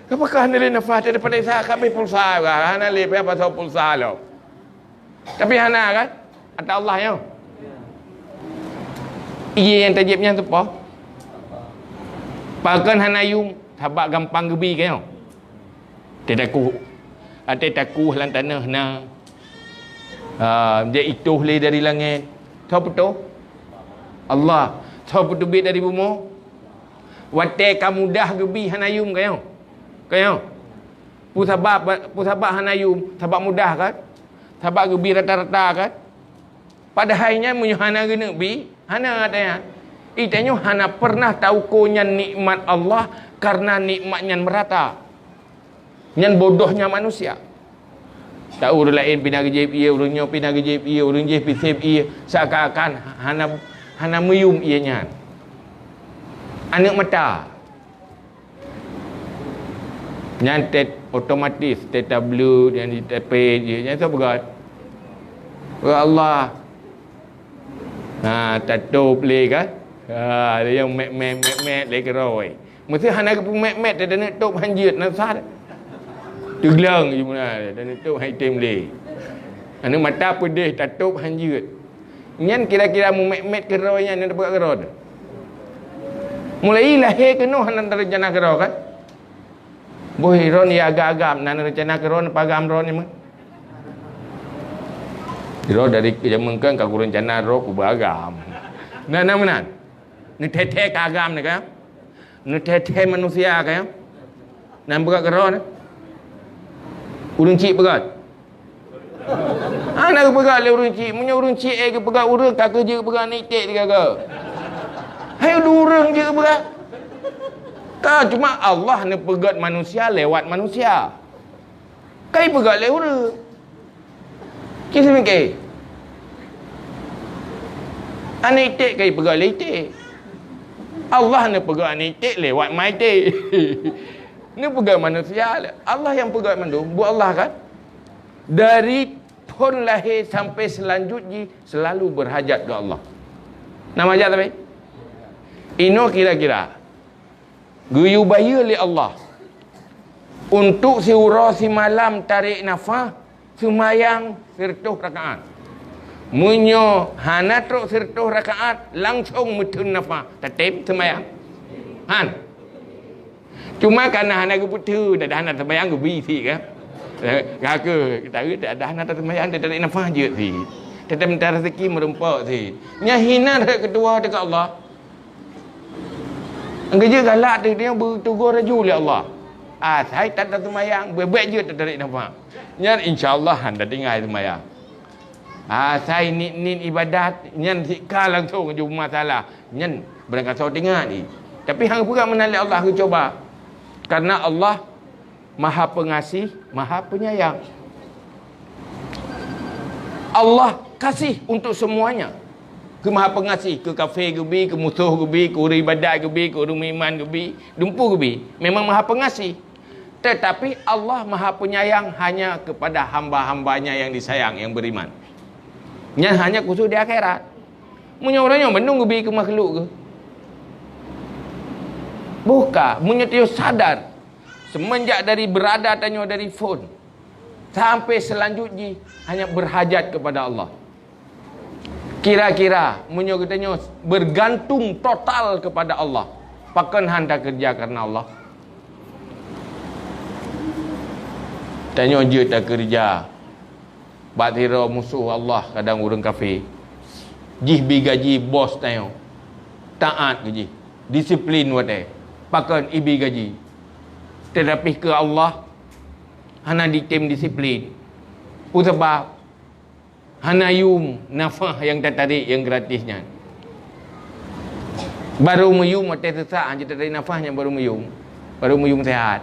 Ka pakon hana lé nafah, teuh paléksa ka abéh pulsa, hana lé payah pasoe pulsa lom. Tapi hana kan? Ata Allah nyoe. Ié nyang tajieb nyan soe po? Pakon hana yum, sabab gampang geubi ka nyoe. Teuh takuh, até takuh lam tanoh na. Ha, jak itoh lé dari langét. Soe peutoh? Allah. Soe peuteubiet dari bumoe? Watée ka mudah geubi hana yum ka nyoe. Ka nyoe. Peue sabab, peue sabab hana yum? Sabab mudah kan? Sabab geubi rata-rata kan? Padahai nyan meunyoe hana geuneuk bi, hana ata nyan. Itanyoe hana pernah tauko nyan nikmat Allah karena nikmat nyan merata. Nyan bodohnya manusia. Tahu ureuëng laén pih na geujieb ié, ureuëng nyoe pih na geujieb ié, ureuëng jéh pih seb ié, seakan-akan hana, hana meuyum ié nyan. Aneuëk mata. Nyan tét otomatis tét tableut nyang ditapét je. Nyan soe peugah? Ya Allah. Ha, tatôb lé kan? Ha, dia yang mek-mek, mek-mek lé keurôi. Mesti hana geupeumek-mek, teuh taneuk tôb hanjeuet, na sah. Teugleng je meunan, taneuk tôb hai tem lé. Aneuëk mata peudeh, tatôb hanjeuet. Nyan kira-kira mumet-met keudroe nyan, nyan tapeugah keudroe. Mulai lahé keunoe hana tarencana keudroe kan? Boh droe ya agam-agam, na rencana keudroe, peugam droe nyan meuh. Droe dari jameun kan ka kurencana droe kuba agam. Nah, nah meunan. Neuthèe-thèe ka agam ni kan? Neuthèe-thèe manusia kan? Nan peugah keudroe ni. Ureuëng chik peugah. Hana geupeugah lé ureuëng chik. Meunyoe ureuëng chik, eh, geupeugah ureuëng, ka keuh jeuet geupeugah aneuk iték tiga ke. Hai ureuëng jeuet geupeugah. Ka, cuma Allah neupeugét manusia lewat manusia. Ka ipeugét lé ureuëng. Ci seumiké. Aneuk iték ka ipeugét lé iték. Allah neupeugét aneuk iték lewat ma iték. Neupeugét manusia. Allah nyang peugét mandum. Buet Allah kan? Dari phon lahé sampai seulanjut jih selalu berhajat keu Allah. Nama hajat tapi? Inoe kira-kira geuyue bayeue lé Allah untuk siuroe simalam tarék nafah seumayang sireutôh rakaat. Meunyoe hana trok sireutôh rakaat, langsong meuteun nafah, tatem seumayang? Han. Cuma kareuna hana geupeuteue, dah hana seumayang geubi sit kan. Ka keuh, taeu dah hana seumayang, tatarek nafah jeuet sit. Tatem mita raseuki meurumpok sit. Nyan hinan rhot keu tuha teuka Allah. Geujeuet galak teuh nyoe beuteugor laju lé Allah. Asai that taseumayang, beubaih jeuet tatarek nafah. Nyan insya Allah han tatinggai seumayang. Asai niet-niet ibadat, nyan sika langsong jeuet masalah. Nyan beurangkasoe teuingat jih. Tapi han geupeugah meunan lé Allah geucuba. Karena Allah Maha Pengasih, Maha Penyayang. Allah kasih untuk semuanya. Keu Maha Pengasih, keu kafé geubi, keu musoh geubi, keu ureuëng ibadat geubi, keu ureuëng meuiman geubi, dumpeue geubi. Memang Maha Pengasih. Tetapi Allah Maha Penyayang hanya kepada hamba-hamba-Nya yang disayang, yang beriman. Nyan hanya khusus di akhirat. Meunyoe uroe nyoe mandum geubi keu makhluk geuh. Boh ka, meunyoe tanyoe sadar, semenjak dari berada tanyoe dari phon, sampai selanjut jih hanya berhajat kepada Allah. Kira-kira, meunyoe geutanyoe bergantung total kepada Allah, pakon han takeureuja karena Allah? Tanyoe jeuet takeureuja bak sidroe musoh Allah, kadang ureuëng kafé. Jih bi gaji bos tanyoe. Taát keu jih. Disiplin watée. Pakon ibi gaji. Tetapi keu Allah, hana jitem disiplin. Peue sabab? Hana yum nafah nyang tatarék nyang gratis nyan. Barô meuyum watée seusak, han jeuet tatarék nafah nyan barô meuyum. Barô meuyum seuhat.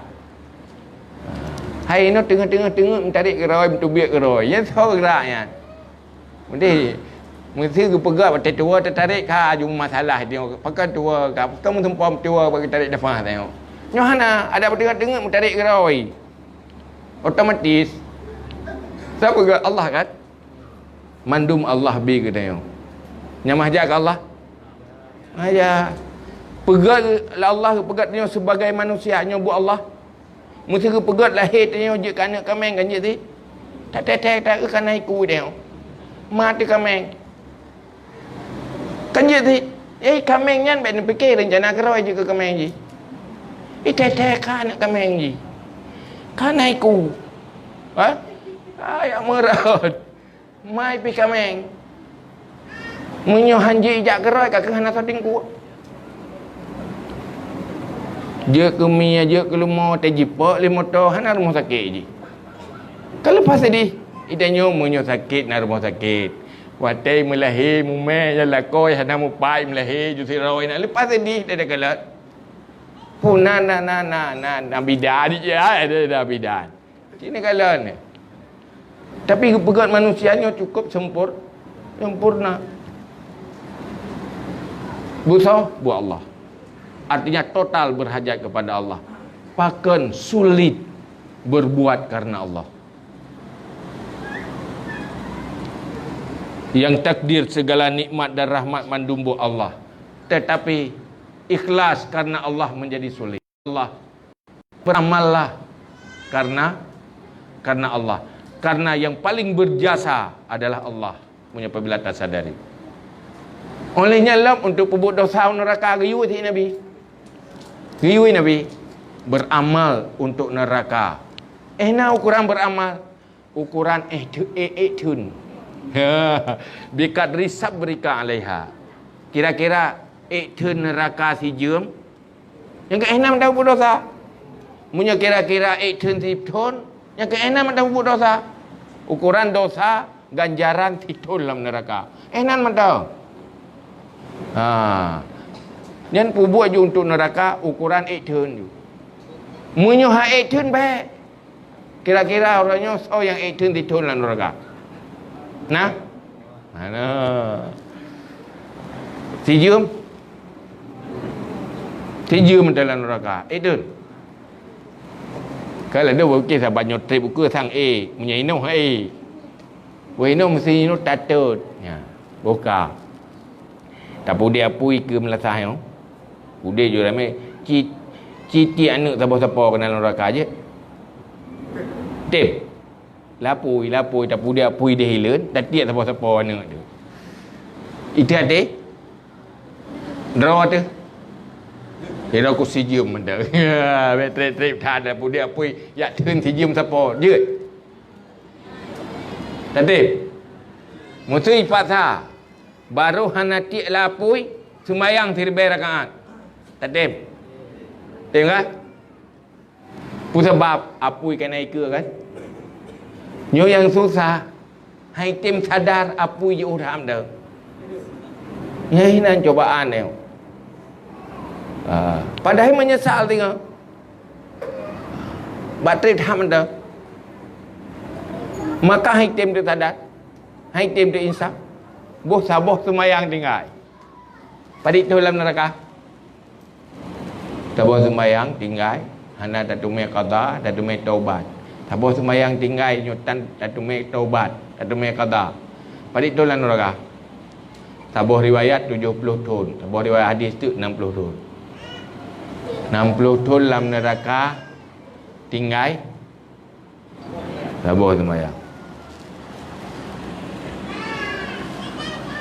Hai inoe teungoh-teungoh teungeut meutarek keudroe, meuteubiet keudroe. Nyan soe geurak nyan. Meusti, meusti geupeugah watée tuwoe tatarék ka aju masalah nyoe. Pakon tuwoe ka, pakon meuseumpom tuwoe bak geutarek nafah tanyoe. Nyoe hana, adak teungoh-teungeut meutarek keudroe. Otomatis. Soe peugah? Allah kan? Mandum Allah bi geutanyoe. Nyang meuhajat keu Allah? Hajat. Peugét lé Allah, peugét tanyoe sibagai manusia, nyoe buet Allah. Meuseuti peugét lahé tanyoe jeuet keu aneuk kaméng kan jeuet cit. Tateutek ta ka na iku tanyoe. Ma teuh kaméng. Kan jeuet cit. Eh, kaméng nyan bék neupike reuncana keurôi jeuet keu kaméng jih. Iteutek ka aneuk kaméng jih. Ka na iku. Ha? Ayak meurot. Mai pih kaméng. Meunyoe han jeuet ijak keurôi, ka keuh hana soe teungku. Jeuet keu mie, jeuet keu leumo, teuh jipok lé moto, hana rumoh sakét jih. Ka leupah seudeh. Itanyoe meunyoe sakét na rumoh sakét. Watée meulahé mumé nyang lakoe hana mupat meulahé ju sidroe na leupah seudeh teuh kalon. Puna na, na, na, na, na bidan je, na bidan. Cit neukalon. Tapi geupeugét manusia nyoe cukup sempur-, sempurna. Busoe buet Allah. Artinya total berhajat kepada Allah. Pakon sulit berbuat karena Allah. Yang takdir segala nikmat dan rahmat mandum buet Allah. Tetapi ikhlas karena Allah menjadi sulit. Allah. Beramallah karena, karena Allah. Karena yang paling berjasa adalah Allah. Meunyoe apabila tasadari. Oleh nyan lom untuk peubuet dosa u neuraka geuyue cit Nabi. Geuyue Nabi beramal untuk neuraka. Eh na ukoran beramal. Ukoran eh, eh, eh theun. Biqadri sabrika alaiha. Kira-kira eh theun neuraka sijeuem. Nyang keu eh na mantong peubuet dosa. Meunyoe kira-kira eh theun sithon, nyang keu eh na mantong peubuet dosa. Ukoran dosa ganjaran sithon lam neuraka. Eh na mantong. Ha. Nyan peubuet ju untuk neuraka ukoran eh theun ju. Meunyoe ha eh theun bék. Kira-kira uroe nyoe soe nyang ék theun sithon lam neuraka? Na? Hana. Sijeuem? Sijeuem mantong lam neuraka. Ék theun? Ka lheueh dua buku saban nyoe trép buku sang ék, meunyoe inoe ék. Weh inoe meusti inoe tatot. Nya, boh ka. Tapeuudép apui keu meulasah nyoe. Udép ju ramé, ci, ci tiek aneuk saboh sapo keunan neuraka jeuet. Tem. Lapui, lapui, tapeuudép apui deh hileuen, tatiek saboh sapo aneuk tu. Itu até. Droe tu. Kira ku sijeuem mantong. Bék trép-trép that, tapeuudép apui, jak theun sijeuem sapo. Jeuet. Tatem. Meuseu ipaksa. Barô hana tiek lapui, seumayang siribée rakaat. Tatem. Tem ka? Peue sabab apui ka na ikeue kan? Nyoe nyang susah. Hai tem sadar apui jiôh that mantong. Nyan hinan cobaan nyoe. Ah, padahai meunyeusal teungoh. Bak trép that mantong. Maka hai tem teusadar. Hai tem teuinsaf. Boh saboh seumayang tinggai. Padit thon lam neuraka. Saboh seumayang tinggai, hana tateumé qadha, tateumé taubat. Saboh seumayang tinggai nyoe tan tateumé taubat, tateumé qadha. Padit thon lam neuraka. Saboh riwayat tujoh ploh thon, saboh riwayat hadis teuk nam ploh thon. Nam ploh thon lam neuraka tinggai, saboh seumayang.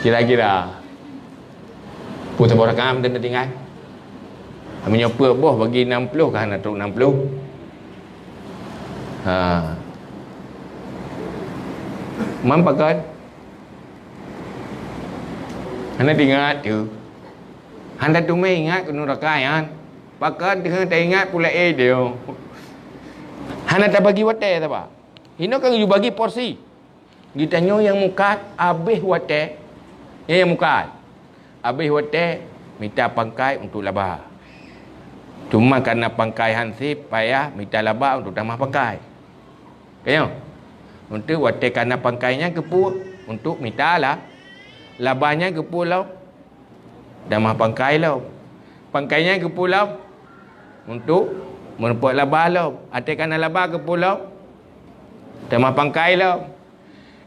Kira-kira, peue saboh rakaat mantong tatinggai? Meunyoe peuet boh bagi nam ploh, ka hana trok nam ploh. Ha. Man pakon? Hana teuingat tu. Hana teumé ingat keu neuraka nyan. Pakon teungoh taingat pula, eh, dia. Hana tabagi watée saba. Hinoe ka geubagi porsi. Geutanyoe nyang mukat abéh watée. Nyan nyang mukat. Abéh watée mita pangkai untuk laba. Cuma karena pangkai hansép payah mita laba untuk tamah pangkai. Ka nyoe. Untuk watée kana pangkai nyan keupeue? Untuk mita la-, laba nyan keupeue lom? Tamah pangkai lom. Pangkai nyan keupeue lom? Untuk meurumpok laba lom. Watée kana laba keupeue lom? Tamah pangkai lom.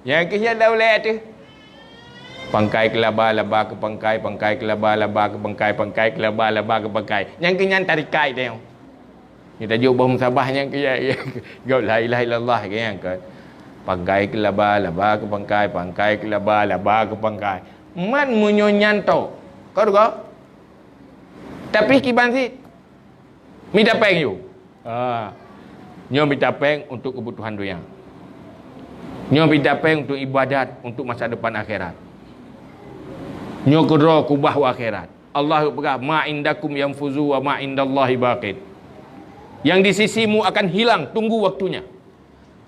Nyang keuh nyan dah ulée teuh. Pangkai keu laba, laba keu pangkai, pangkai keu laba, laba keu pangkai, pangkai keu laba, laba keu pangkai. Nyang keuh nyan tarikat teuh. Nyoe tajok boh musabah nyang keu ya, ya, geuh la ilaha illallah ke nyang kan. Pangkai keu laba, laba keu pangkai, pangkai keu laba, laba keu pangkai. Man meunyoe nyan tok. Ka deungö? Tapi kiban cit. Mita péng yue. Ha. Nyoe mita péng untuk kebutuhan dunia. Nyoe mita péng untuk ibadat, untuk masa depan akhirat. Nyoe keudroe kubah u akhirat. Allah geupeugah, "Ma indakum yanfuzu wa ma indallahi baqin." Yang di sisimu akan hilang, tunggu waktunya.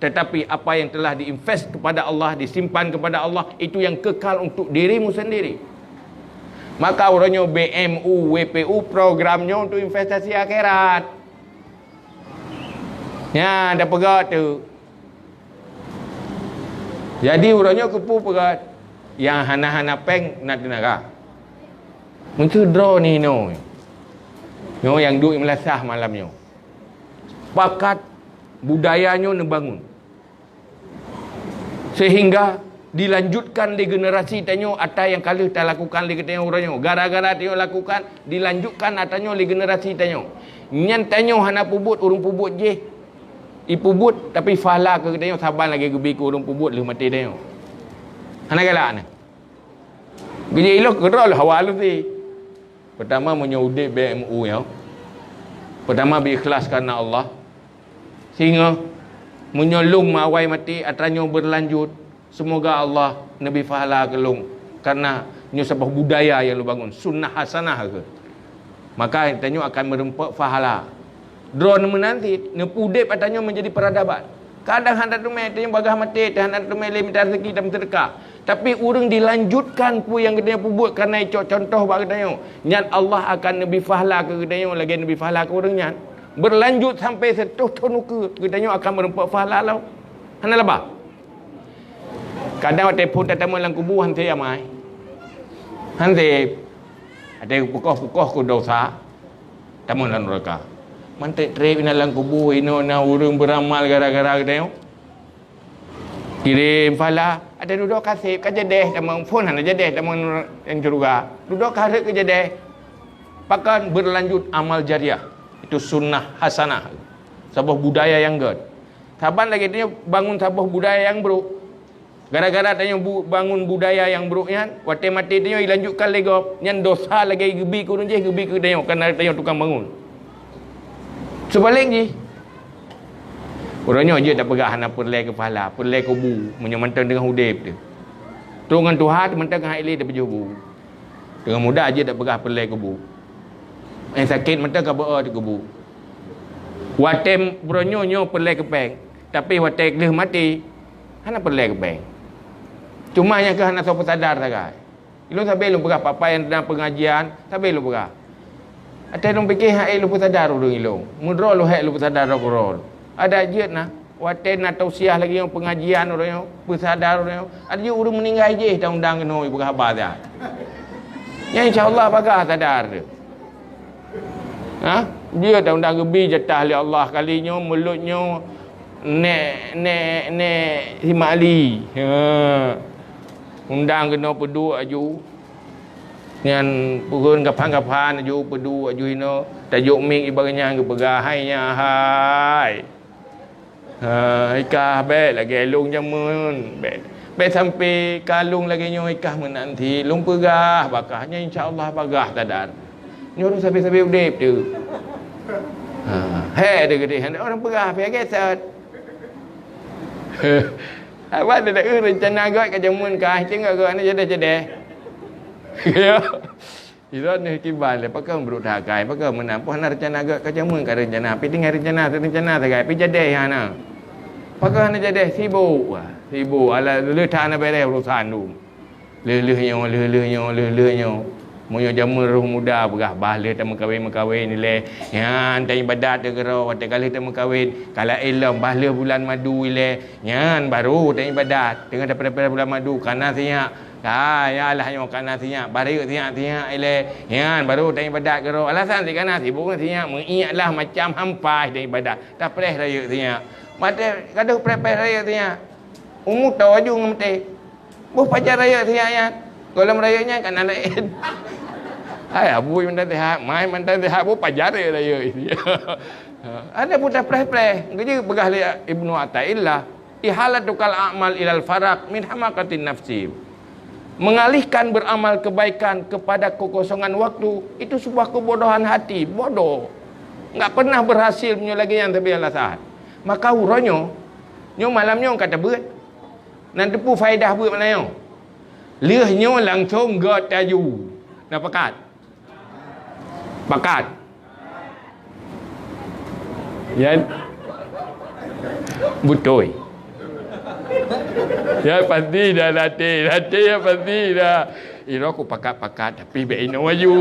Tetapi apa yang telah diinvest kepada Allah, disimpan kepada Allah, itu yang kekal untuk dirimu sendiri. Maka uroe nyoe B M U, W P U, program nyoe untuk investasi akhirat. Nyan, dah peugah tu. Jadi, uroe nyoe keupeue peugah, nyang hana-hana péng na teunaga. Meuseu droe ni nyoe. Nyoe nyang duek meulasah malam nyoe. Pakat budaya nyoe neubangun. Sehingga dilanjutkan lé generasi tanyoe ata nyang ka lheueh talakukan lé geutanyoe uroe nyoe. Gara-gara tanyoe lakukan, dilanjutkan ata nyoe lé generasi tanyoe. Nyan tanyoe hana peubuet, ureuëng peubuet jih. Ipeubuet, tapi pahala keu geutanyoe saban lagée geubi keu ureuëng peubuet lheueh maté tanyoe. Hana galak na. Geujak ilok keudroe lheueh awai lom si. Pertama, meunyoe udeb B M U nyoe, pertama, beuikhlas karena Allah. Singoh, meunyoe lôn meuawai maté, atra nyoe beulanjut, seumoga Allah neubri pahala keu lôn, karena nyoe saboh budaya nyang lôn bangun, sunnah hasanah keuh. Maka tanyoe akan meureumpok pahala. Droeneuh meunan cit, neupeuudeb atra nyoe meunjadi peuradaban. Kadang hana teumé, tanyoe bagaih maté, hana teumé lé mita rezeki dan seudeukah. Tapi ureuëng dilanjutkan peue nyang geutanyoe peubuet kareuna icok cuntoh bak geutanyoe, nyan Allah akan neubri pahala keu geutanyoe lagée neubri pahala keu ureuëng nyan. Beulanjut sampai seutoh thon ukeue, geutanyoe akan meureumpok pahala lom. Hana laba. Kadang watée phon tatamong lam kubu han sép amai. Han sép. Watée peukoh-peukoh keu dosa, tamong lam nuraka. Mantong treb inan lam kubu, inoe na ureuëng beuramal gara-gara geutanyoe. Kirém pahala, ada dudoe ka sép, ka jadeh tamong, phon hana jadeh tamong lam syeuruga. Dudoe ka rhot ka jadeh. Pakon? Berlanjut amal jariah. Itu sunnah hasanah. Saboh budaya nyang gét. Saban lagée tanyoe bangun saboh budaya nyang brok. Gara-gara tanyoe bu-, bangun budaya nyang brok nyan, watée maté tanyoe ilanjutkan lé gob. Nyan dosa lagée geubi keu ureuëng jih, geubi keu tanyoe, kareuna tanyoe tukang bangun. Seubalek jih, uroe nyoe jeuet tapeugah hana peureulée keu pahala, peureulée keu bu, meunyoe mantong teungoh udeb teuh. Trok ngon tuha mantong ka han ilée tapajoh bu. Teungoh muda jeuet tapeugah peureulée keu bu. Nyang sakét mantong ka beu-o teuh keu bu. Watée uroe nyoe, nyoe peureulée keu péng, tapi watée lheueh maté, hana peureulée keu péng. Cuma nyang keuh hana soe peusadar sagai. Ilôn sabe lôn peugah, peue-peue nyang na peungajian, sabe lôn peugah. Watée lôn pike han ék lôn peusadar ureuëng ilôn. Meudroe lôn hék lôn peusadar droe keudroe. Adak jeuet na, watée na tausiah lagée nyoe peungajian uroe nyoe, peusadar uroe nyoe. Adak jeuet ureuëng meuninggai jih taundang keunoe peugah haba that. Nyan insya Allah bagaih sadar teuh. Ha? Jeuet taundang geubi jatah lé Allah kali nyoe, mulut nyoe Nek, nek, nek Simali. Ha. Undang keunoe peuduek aju. Nyan peuhon gaphan-gaphan aju peuduek aju inoe. Tajok mik ibarat nyan geupeugah, "Hai nyan hai. Ha, ikah bék lagée lôn jameun. Bék, bék sampai ka lôn lagée nyoe ikah meunan cit. Lôn peugah bak kah nyan insya Allah bagaih sadar." Nyoe ureuëng sabe-sabe udeb teuh. Ha, hék teuh geudeh, ureuëng peugah pih geset. Awak dah ureuëng rencana gét ka jameun kah, teuh gét hana jadeh-jadeh. Idroe neuh kiban lé, pakon brok that kai, pakon meunan, peue hana rencana gét ka jameun ka rencana, pih tinggai rencana, rencana sagai, pih jadeh hana. Pakon hana jadeh, sibuk, wah, sibuk, alah leuh that hana bereh urusan tu. Lheueh-lheueh nyoe, lheueh-lheueh nyoe, lheueh-lheueh nyoe. Meunyoe jameun roh muda peugah, bah lheueh tameukawen-meukawen ilée. Nyan, taibadat teuh keudroe, watée ka lheueh tameukawen. Ka laén lom, bah lheueh bulan madu ilée. Nyan, baru taibadat. Teungoh tapeureh-peureh bulan madu, ka na sinyak. Ka, ya lah nyoe ka na sinyak. Bah rayeuk sinyak-sinyak ilée. Nyan, baru taibadat keudroe. Alasan cit ka na sibuk ngon sinyak. Meuiek lah macam hampai taibadat. Tapreh rayeuk sinyak. Watée ka deuh preh-preh rayeuk sinyak. Umu tho aju ngon maté. Boh pajan rayeuk sinyak nyan. Gohlom rayeuk nyan ka na laén. Hai, abu mantan sehat, mai mantan sehat, bu pajar ya raya ini. Ada pun dah preh-preh. Jadi peugah lé Ibnu Athaillah, "Ihalatukal a'mal ilal faraq min hamaqatin nafsi." Mengalihkan beramal kebaikan kepada kekosongan waktu, itu sebuah kebodohan hati, bodoh. Enggak pernah berhasil meunyoe lagée nyan sabe alasan. Maka uroe nyoe, nyoe malam nyoe ka tabeuet. Nan teupeu faedah beuet malam nyoe. Lheueh nyoe langsong gét taju. Na pakat? Pakat. Ya. Beutôi. Ya pasti dah latih, latih ya pasti dah. Iro ku pakat-pakat tapi bek inoe aju.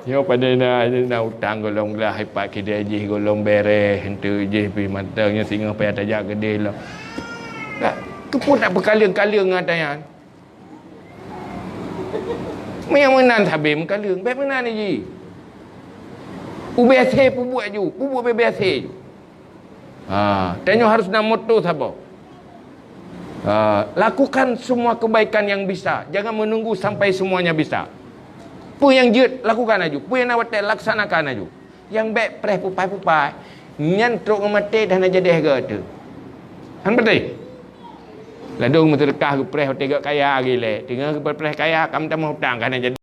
Nyoe pandai na, na utang golom glah ipat kidai jih golom bereh entu jih pi manteng nyoe singoh payah tajak keudeh lom. Keupeue tak peukaleueng-kaleueng ngon tanyan? Meunyo meunan sabe meukaleueng, bék meunan ji. Ubé asé pubuet ju, pubuet bebe asé ju. Ha, tanyoe harus na moto saboh. Ha, lakukan semua kebaikan yang bisa, jangan menunggu sampai semuanya bisa. Peue nyang jeuet lakukan aju, peue nyang na watée laksanakan aju. Nyang bék preh pupai-pupai, nyan trok ngon maté dah na jadeh geuh teuh. Han beutôi? Ladôm meuseudeukah geupreh watée geuh kaya gilée, teungoh geupreh kaya kam tamah utang ka na jadeh.